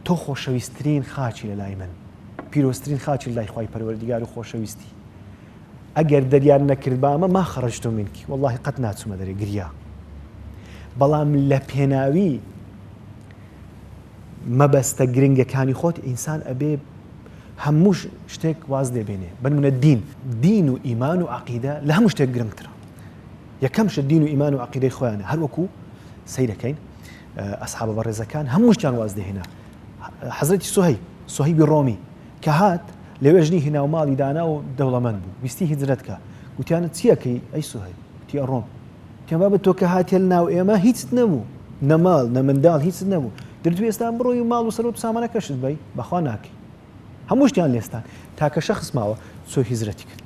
تۆ خۆشەویستترین خاچی لە لای من پیرۆزترین خاچی لای خوای پەروەردگار و خۆشەویستی ئەگەر دەریان نەکردبامە ما خەرجت منکی واللهی قەت ناچمە دەرێ گریا بەڵام لە پێناوی مەبەستە گرنگەکانی خۆت ئینسان ئەبێ هەموو شتێک واز لێ بێنێ بەنمونە دین دین و ئیمان و عقیدە لە هەموو شتێک گرنگترە یەکەم شت دین و ئیمان و عقیدەی خۆیانە هەروەکو سەیرەکەین ئەسحابە بەڕێزەکان هەموو شتیان واز دەهێنا حەزرەتی سوهەیب سوهەیبی ڕۆمی کە هات لەوێ ژنی هێنا و ماڵی دانا و دەوڵەمەند بوو ویستی هیجرەت کە گوتیانە چیەکەی ئەی سوهەیب وتی ئەڕۆم وتیان بابە تۆ کە هاتیە لەناو ئێمە هیچت نەبوو نە ماڵ نە منداڵ هیچت نەبوو درتو ئێستا بڕۆی و ماڵ و سەرۆت و سامانەکەشت بەی بەخوا ناکەی هەموو شتیان لێستان تاکە شخص ماوە چۆ هیجرەتی کرد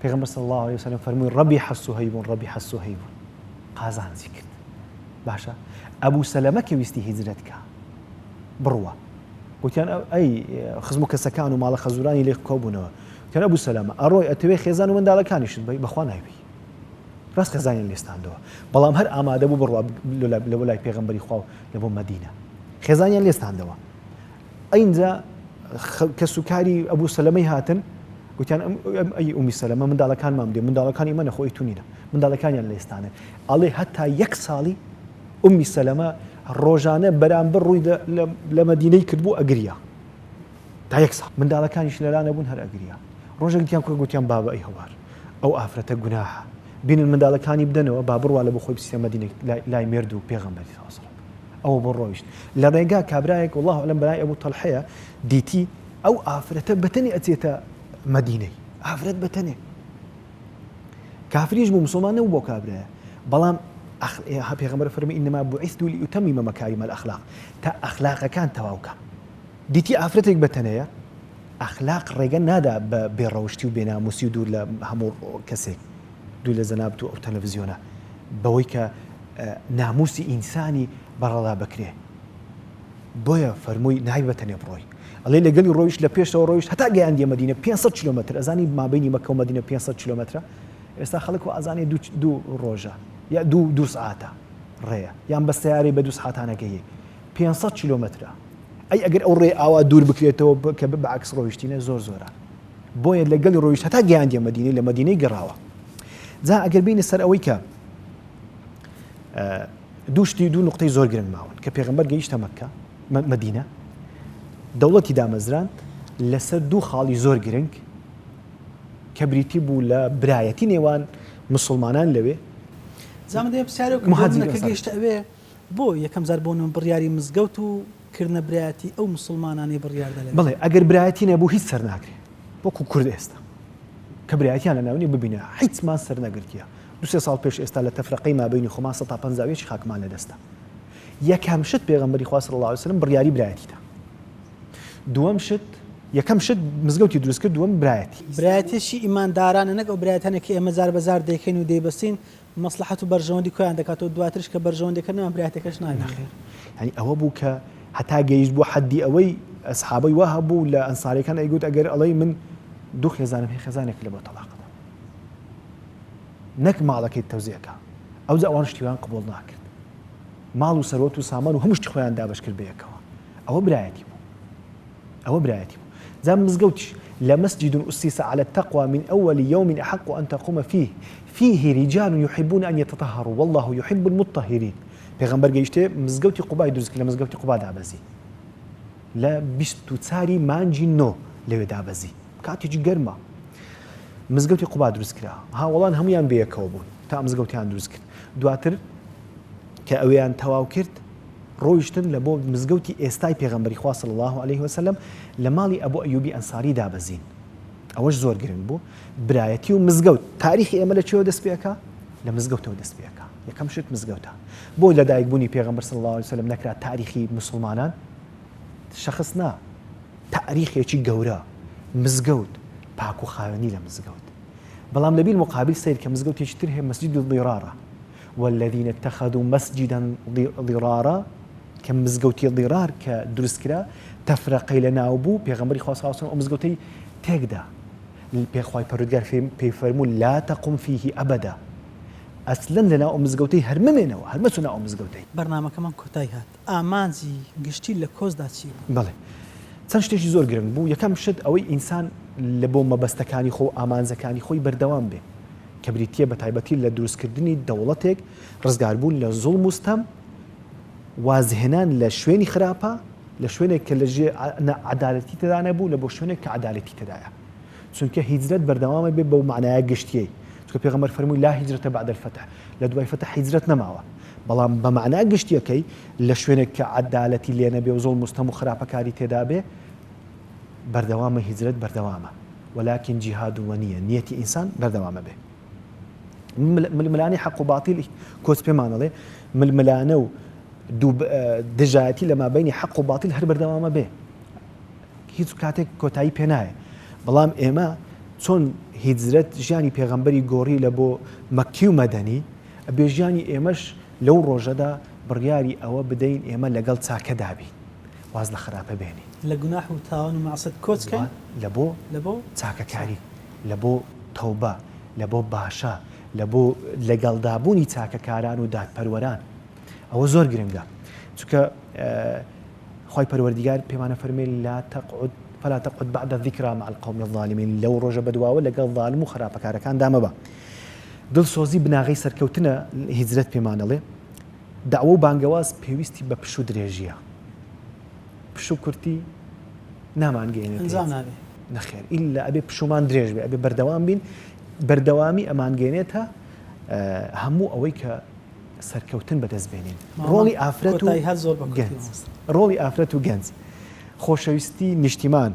پێغەمبەر صلی الله علیه وسلم فەرمووی ربح صهیب ربح صهیب قازانجی کرد باشە ئەبوو سەلەمە کە ویستی هیجرەت کا بڕوا گوتیان ئەی خزم و کەسەکان و ماڵە خەزورانی لێ کۆبوونەوە گوتیان ئەبوو سەلەمە ئەڕۆی ئەتەوێ خێزان و منداڵەکانیشت بەی بەخوا نایبی ڕاست خێزانیان لێستاندەوە بەڵام هەر ئامادە بوو بڕوا لەوە لای پێغەمبەری خوا و لە بۆ مەدینە خێزانیان لێستاندەوە ئەینجا کەسوکاری ئەبوو سەلەمەی هاتن گوتیان ئەی ئومی سەلەمە منداڵەکانمان بدێ منداڵەکانی ئمە نەخۆی تو نینە منداڵەکانیان لێستانن ئەڵێ هەتا یەک ساڵی ئومی سەلەمە ڕۆژانە بەرامبەر ڕووی لە مەدینەی کردبوو ئەگریا تا یەک ساڵ منداڵەکانیش لەلا نەبوون هەر ئەگریا ڕۆژێک دیان کوڕ گوتیان بابە ئەی هەوار ئەو ئافرەتە گوناحە بینن منداڵەکانی بدەنەوە با بڕوا لە بۆ خۆی بچێتە مەدینە لای مێرد و پێغەمبەری صلی الله علیه و سلم ئەوە بۆ ڕۆیشت لە ڕێگا کابرایەک والله اعلم بەناوی ئەبو تەلحەیە دیتی ئەو ئافرەتە بەتەنێ ئەچێتە مەدینەی ئافرەت بەتەنێ کافریش بوو مسلمان نەبوو بۆ کابرایە بەڵام پێغەمبەر فەرمی انما بعثت لاتمم مكارم الاخلاق تا ئەخلاقەکان تەواو کەم دیتی ئافرەتێک بەتەنەیە ئەخلاق ڕێگە نادا بە بێڕەوشتی و بێناموسی و دوور لە هەموو کەسێک دوور لە جەنابت و ئەو تەلەڤزیۆنە بەوەی کە ناموسی ئینسانی بەڕەڵا بکرێ بۆیە فەرمووی نابی بە تەنێ بڕۆی ئەڵێ لەگەلی ڕۆیشت لە پێشەوە ڕۆیشت هەتا گەیاندیە مەدینە 500 کیلۆمەتر ئەزانی مابینی مەکە و مەدینە 500 کیلۆمەترە ئێستا خەڵک و ئازانێ دوو ڕۆژە یا دوو دوو سعاتە ڕێیە یان بە سیارەی بە دوو سعاتانەکەی 500 کیلۆمەترە ئەی ئەگەر ئەو ڕێ ئاوا دوور بکرێتەوە کە بە عکس ڕۆیشتینە زۆر زۆرە بۆیە لەگەڵی ڕۆیشت هەتا گەیاندیە مەدینەی لە مەدینەی گەڕاوە جا ئەگەر بینە سەر ئەوەی کە دوو شتی دوو نقطەی زۆر گرنگ ماون کە پێغمبەر گەیشتە مەکە مەدینە دەوڵەتی دامەزراند لەسەر دوو خاڵی زۆر گرنگ کە بریتی بوو لە برایەتی نێوان مسلمانان لەوێ زامن دەیە پرسیارێک کە گەیشتە ئەوێ بۆ یەکەم جار بۆ نمونە بڕیاری مزگەوت و کردنە برایەتی ئەو موسڵمانانەی بڕیار دەلەوێ؟ بەڵێ ئەگەر برایەتی نەبوو هیچ سەرناگرێ وەکو کورد ئێستا کە برایەتیان لەناو نیە ببینە هیچمان سەرنەگرتیە دوو سێ ساڵ پێش ئێستا لە تەفرەقەی مابەینی خۆمان 151 خاکمان لەدەستە یەکەم شت پێغەمبەری خوا صلی الله علیه وسلم بڕیاری برایەتی دا دووەم شت یەکەم شت مزگەوتی دروست کرد دووەم برایەتی. برایەتیەکی ئیماندارانە نەک ئەو برایەتانە کە ئێمە زار بە زار دەیکەین و دەیبەستین مەسڵەحەت و بەرژەوەندی کۆیان دەکاتەوە دواترش کە بەرژەوەندیەکە نەما برایەتەکەش نامێنێ. نەخێر یانی ئەوە بوو کە هەتا گەیشت بۆ حەدی ئەوەی ئەسحابەی وا هەبوو لە ئەنساریەکان ئەیگوت ئەگەر ئەڵێی من دوو خێزانم هەیە خێزانێک لە بۆ تەڵاق دەدەم نەک ماڵەکەی تەوزیع کا ئەوجا ئەوان شتی وایان قبوڵ ناکرد ماڵ و سەروەت و سامان و هەموو شتی خۆیان دابەش کرد بەیەکەوە ئەوە برایەتی بوو. ئەوە برایەتی بوو. جا مزگەوتیش، لمسجد أسس على التقوی من أول يوم أحق أن تقوم فيه فيه رجال يحبون أن يتطهروا والله يحب المطهرين پێغەمبەر گەیشتێ مزگەوتی قوبای دروست کرد لە مزگەوتی قوبا دابەزی لە 24 مانگی نۆ لەوێ دابەزی کاتێکی گەرمە مزگەوتی قوبا دروست کرا هاوڵان هەمویان بەیەکەوە بوون تا مزگەوتیان دروست کرد دواتر کە ئەویان تەواو کرد ڕۆیشتن لە بۆ مزگەوتی ئێستای پێغەمبەری خوا صلی اللە علیه وسلم لە ماڵی ئەبو ئەیوبی ئەنساری دابەزین ئەوەش زۆر گرنگ بوو برایەتی و مزگەوت تاریخی ئێمە لە چێوە دەست پێکا لە مزگەوتەوە دەست پێکا یەکەم شت مزگەوتە بۆ لەدایک بوونی پێغەمبەر صلی اللە علیه وسلم نەکرا تاریخی مسلمانان شخص نا تاریخێکی گەورە مزگەوت پاک و خاوێنی لە مزگەوت بەڵام لە بالمقابل سەیر کە مزگەوتێکی تر هەیە مسجد الضرارە والذین اتخذوا مسجدا ضرارا کە مزگەوتی ضرار کە دروست کرا تەفرەقەی لە ناو بوو پێغەمبەری خوا صلی اللە علیه و سلم ئەو مزگەوتەی تێکدا پێ خوای پەروەردگار پێی فەرموو لا تقم فیه ابدا ئەسلەن لە ناو ئەو مزگەوتەی هەر مەمێنەوە هەر مەچۆ ناو ئەو مزگەوتەی. بەرنامەکەمان کۆتای هات ئامانجی گشتی لە کۆچدا چی بوو؟ بەڵێ چەند شتێکی زۆر گرنگ بوو یەکەم شت ئەوەی ئینسان لە بۆ مەبەستەکانی خۆ و ئامانجەکانی خۆی بەردەوام بێ کە بریتییە بە تایبەتی لە دروستکردنی دەوڵەتێک، ڕزگاربوون لە زوڵم و ستەم، وازهێنان لە شوێنی خراپە. لە شوێنێک کە لە ژێ عەدالەتی تێدا نەبوو لە بۆ شوێنێک کە عەدالەتی تێدایە. چونکە هیجرەت بەردەوامە بێ بەو مەعنایە گشتیەی. چونکە پێغەمبەر فەرمووی لا هجرة بعد الفتح، لە دوای فەتح هیجرەت نەماوە. بەڵام بە مەعنا گشتیەکەی لە شوێنێک کە عەدالەتی لێ نەبێ و زوڵم و ستەم و خراپەکاری تێدا بێ بەردەوامە هیجرەت بەردەوامە. ولكن جهاد ونية، نیەتی ئینسان بەردەوامە بێ. ململانێی حەق و باتیل کۆچ پێمان ئەڵێ ململانە و دژایەتی لە مابینی حەق و باتیل هەر بەردەوامە بێ هیچ کاتێک کۆتایی پێنایە بەڵام ئێمە چۆن هیجرەت ژیانی پێغەمبەری گۆڕی لە بۆ مەکی و مەدەنی ئەبێ ژیانی ئێمەش لەو ڕۆژەدا بڕیاری ئەوە بدەین ئێمە لەگەڵ چاکەدا بین واز لە خراپە بێنین. لە گوناح و تاوان و مەعسیەت کۆچ کەین. لە بۆ چاکەکاری، لە بۆ تەوبە، لە بۆ باشە، لە بۆ لەگەڵدابوونی چاکەکاران و دادپەروەران. ئەوە زۆر گرنگە. چونکە خوای پەروەردیگار پێمانە فەرمێ لا تقعد فلا تقعد بعد الذکری مع القوم الظالمین لەو ڕۆژە بەدواوە لەگەڵ ظالم و خراپەکارەکاندا مەبە. دڵسۆزی بناغەی سەرکەوتنە هیجرەت پێمانەڵێ. دەعوە و بانگەواز پێویستی بە پشوو درێژیە. پشوو کورتی نامانگەیەنێتە ئەنجام هیچ. نابێ. نەخێر ئیلا ئەبێ پشوومان درێژ بێ ئەبێ بەردەوام بین بەردەوامی ئەمانگەیەنێتە هەموو ئەوەی کە سەرکەوتن بەدەست بێنین. مامە ڕۆڵی ئافرەت و کۆتایی هات زۆر بە کورتی گەنج. مامۆستا. ڕۆڵی ئافرەت و گەنج. خۆشەویستی نیشتیمان.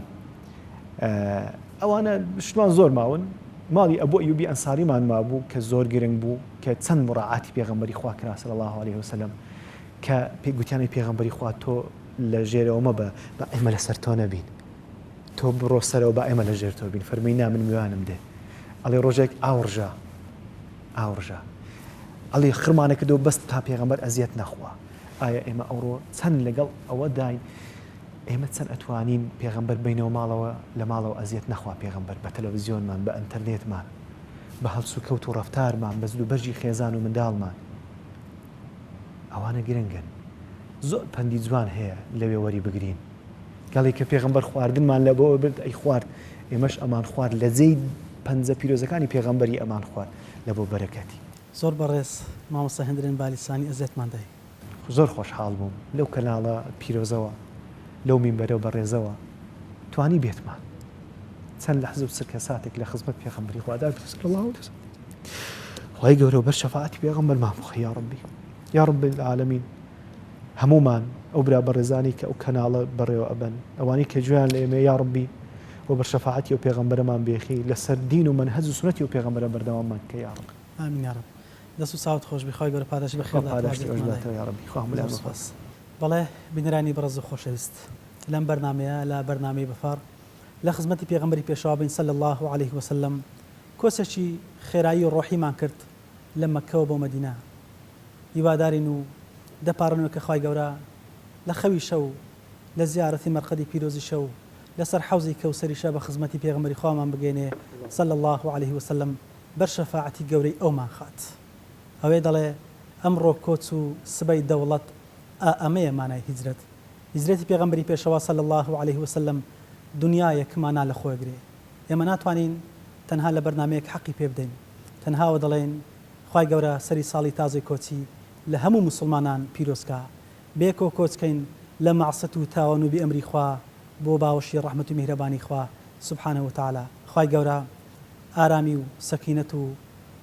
ئەوانە شتمان زۆر ماون. ماڵی ئەبو ئەیوبی ئەنساریمان مابوو کە زۆر گرنگ بوو کە چەند مراعاتی پێغەمبەری خوا کرا صلی اللە علیه وسلم کە پێ گوتیان ئەی پێغەمبەری خوا تۆ لە ژێرەوە مەبە با ئێمە لەسەر تۆ نەبین تۆ بڕۆ سەرەوە با ئێمە لە ژێر تۆ بین فەرمووی نا من میوانم دێ ئەڵێ ڕۆژێک ئاو ڕژا ئاو ڕژا ئەڵێ خڕمانە کردەوە بەس تا پێغەمبەر ئەزیەت نەخوا ئایا ئێمە ئەوڕۆ چەند لەگەڵ ئەوەداین ئێمە چەند ئەتوانین پێغەمبەر بەینەوە ماڵەوە لە ماڵەوە ئەزیەت نەخوا پێغەمبەر بە تەلەڤزیۆنمان بە ئەنتەرنێتمان بە هەڵسوکەوت و ڕەفتارمان بە جلوبەرگی خێزان و منداڵمان ئەوانە گرنگن زۆر پەندی جوان هەیە لەوێ وەری بگرین گەڵی کە پێغەمبەر خواردنمان لە بۆ برد ئەی خوارد ئێمەش ئەمان خوارد لە جێی پەنجە پیرۆزەکانی پێغەمبەری ئەمان خوارد لە بۆ بەرەکەتی. زۆر بەڕێز مامۆستا هەندرێن بالیسانی ئەزیەتمان دای. زۆر خۆشحاڵ بووم لەو کەناڵە پیرۆزەوە لەو مینبەرە بەڕێزەوە توانی بێتمان چەند لەحزە و چرکە ساتێک لە خزمەت پێغەمبەری خوادا بین صلی الله علیه وسلم خوای گەورە بەر شەفاعەتی پێغەمبەرمان بخە یا ربی یا رب العالمین هەمومان ئەو برا بەڕێزانی کە ئەو کەناڵە بەڕێوە ئەبەن ئەوانەی کە گوێیان لە ئێمە یا ربی و بەر شەفاعەتی ئەو پێغەمبەرەمان بێخی لەسەر دین و مەنهەج و سوننەتی ئەو پێغەمبەرە بەردەواممان کە یا رب. آمین یا رب. دەست و چاوت خۆش بی خوای گەورە پاداشتی بەخێر خوا داتەوە پاداشتی ئەوش ئەزیەتمان دای. باتەوە یا ربی خوا هەموو زۆر لایان بەخوا. سوپاس. بەڵێ بینەرانی بەڕێز و خۆشەویست لەم بەرنامەیە لە بەرنامەی بەفەڕ لە خزمەتی پێغەمبەری پێشەوا بین صلی اللە علیه وسلم کۆچێکی خێرایی ڕۆحیمان کرد لە مەککەوە بۆ مەدینە هیوادارین و دەپاڕێنەوە کە خوای گەورە لە خەوی شەو لە زیارەتی مەرقەدی پیرۆزی شەو لەسەر حەوزی کەوسەریشە بە خزمەتی پێغەمبەری خوامان بگەینێ صلی اللە علیه وسلم بەر شەفاعەتی گەورەی ئەومان خات. ئەوێ دەڵێ ئەمڕۆ کۆچ و سبەی دەوڵەت ئا ئەمەیە مانای هیجرەت. هیجرەتی پێغەمبەری پێشەوا صلی اللە علیه وسلم دونیایەک مانا لە خۆگرێ. ئێمە ناتوانین تەنها لە بەرنامەیەک حەقی پێ بدەین. تەنها وە دەڵێین خوای گەورە سەری ساڵی تازەی کۆچی لە هەموو موسڵمانان پیرۆز کا. بێکۆ کۆچ کەین لە مەعسەت و تاوان و بێ ئەمری خوا بۆ باوەشی ڕەحمەت و میهرەبانی خوا سبحانە وتعالی. خوای گەورە ئارامی و سەکینەت و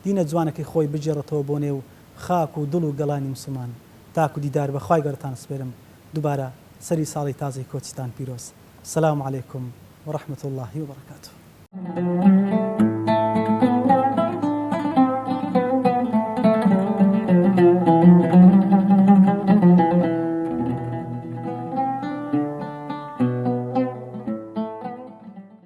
دینە جوانەکەی خۆی بگێڕێتەوە بۆ نێو خاک و دڵ و گەڵانی موسڵمان تاکو دیدار بە خوای گەورەتان سپێرم دووبارە سەری ساڵی تازەی کۆچیتان پیرۆز سلام علیکم و رحمە اللە و برکاته.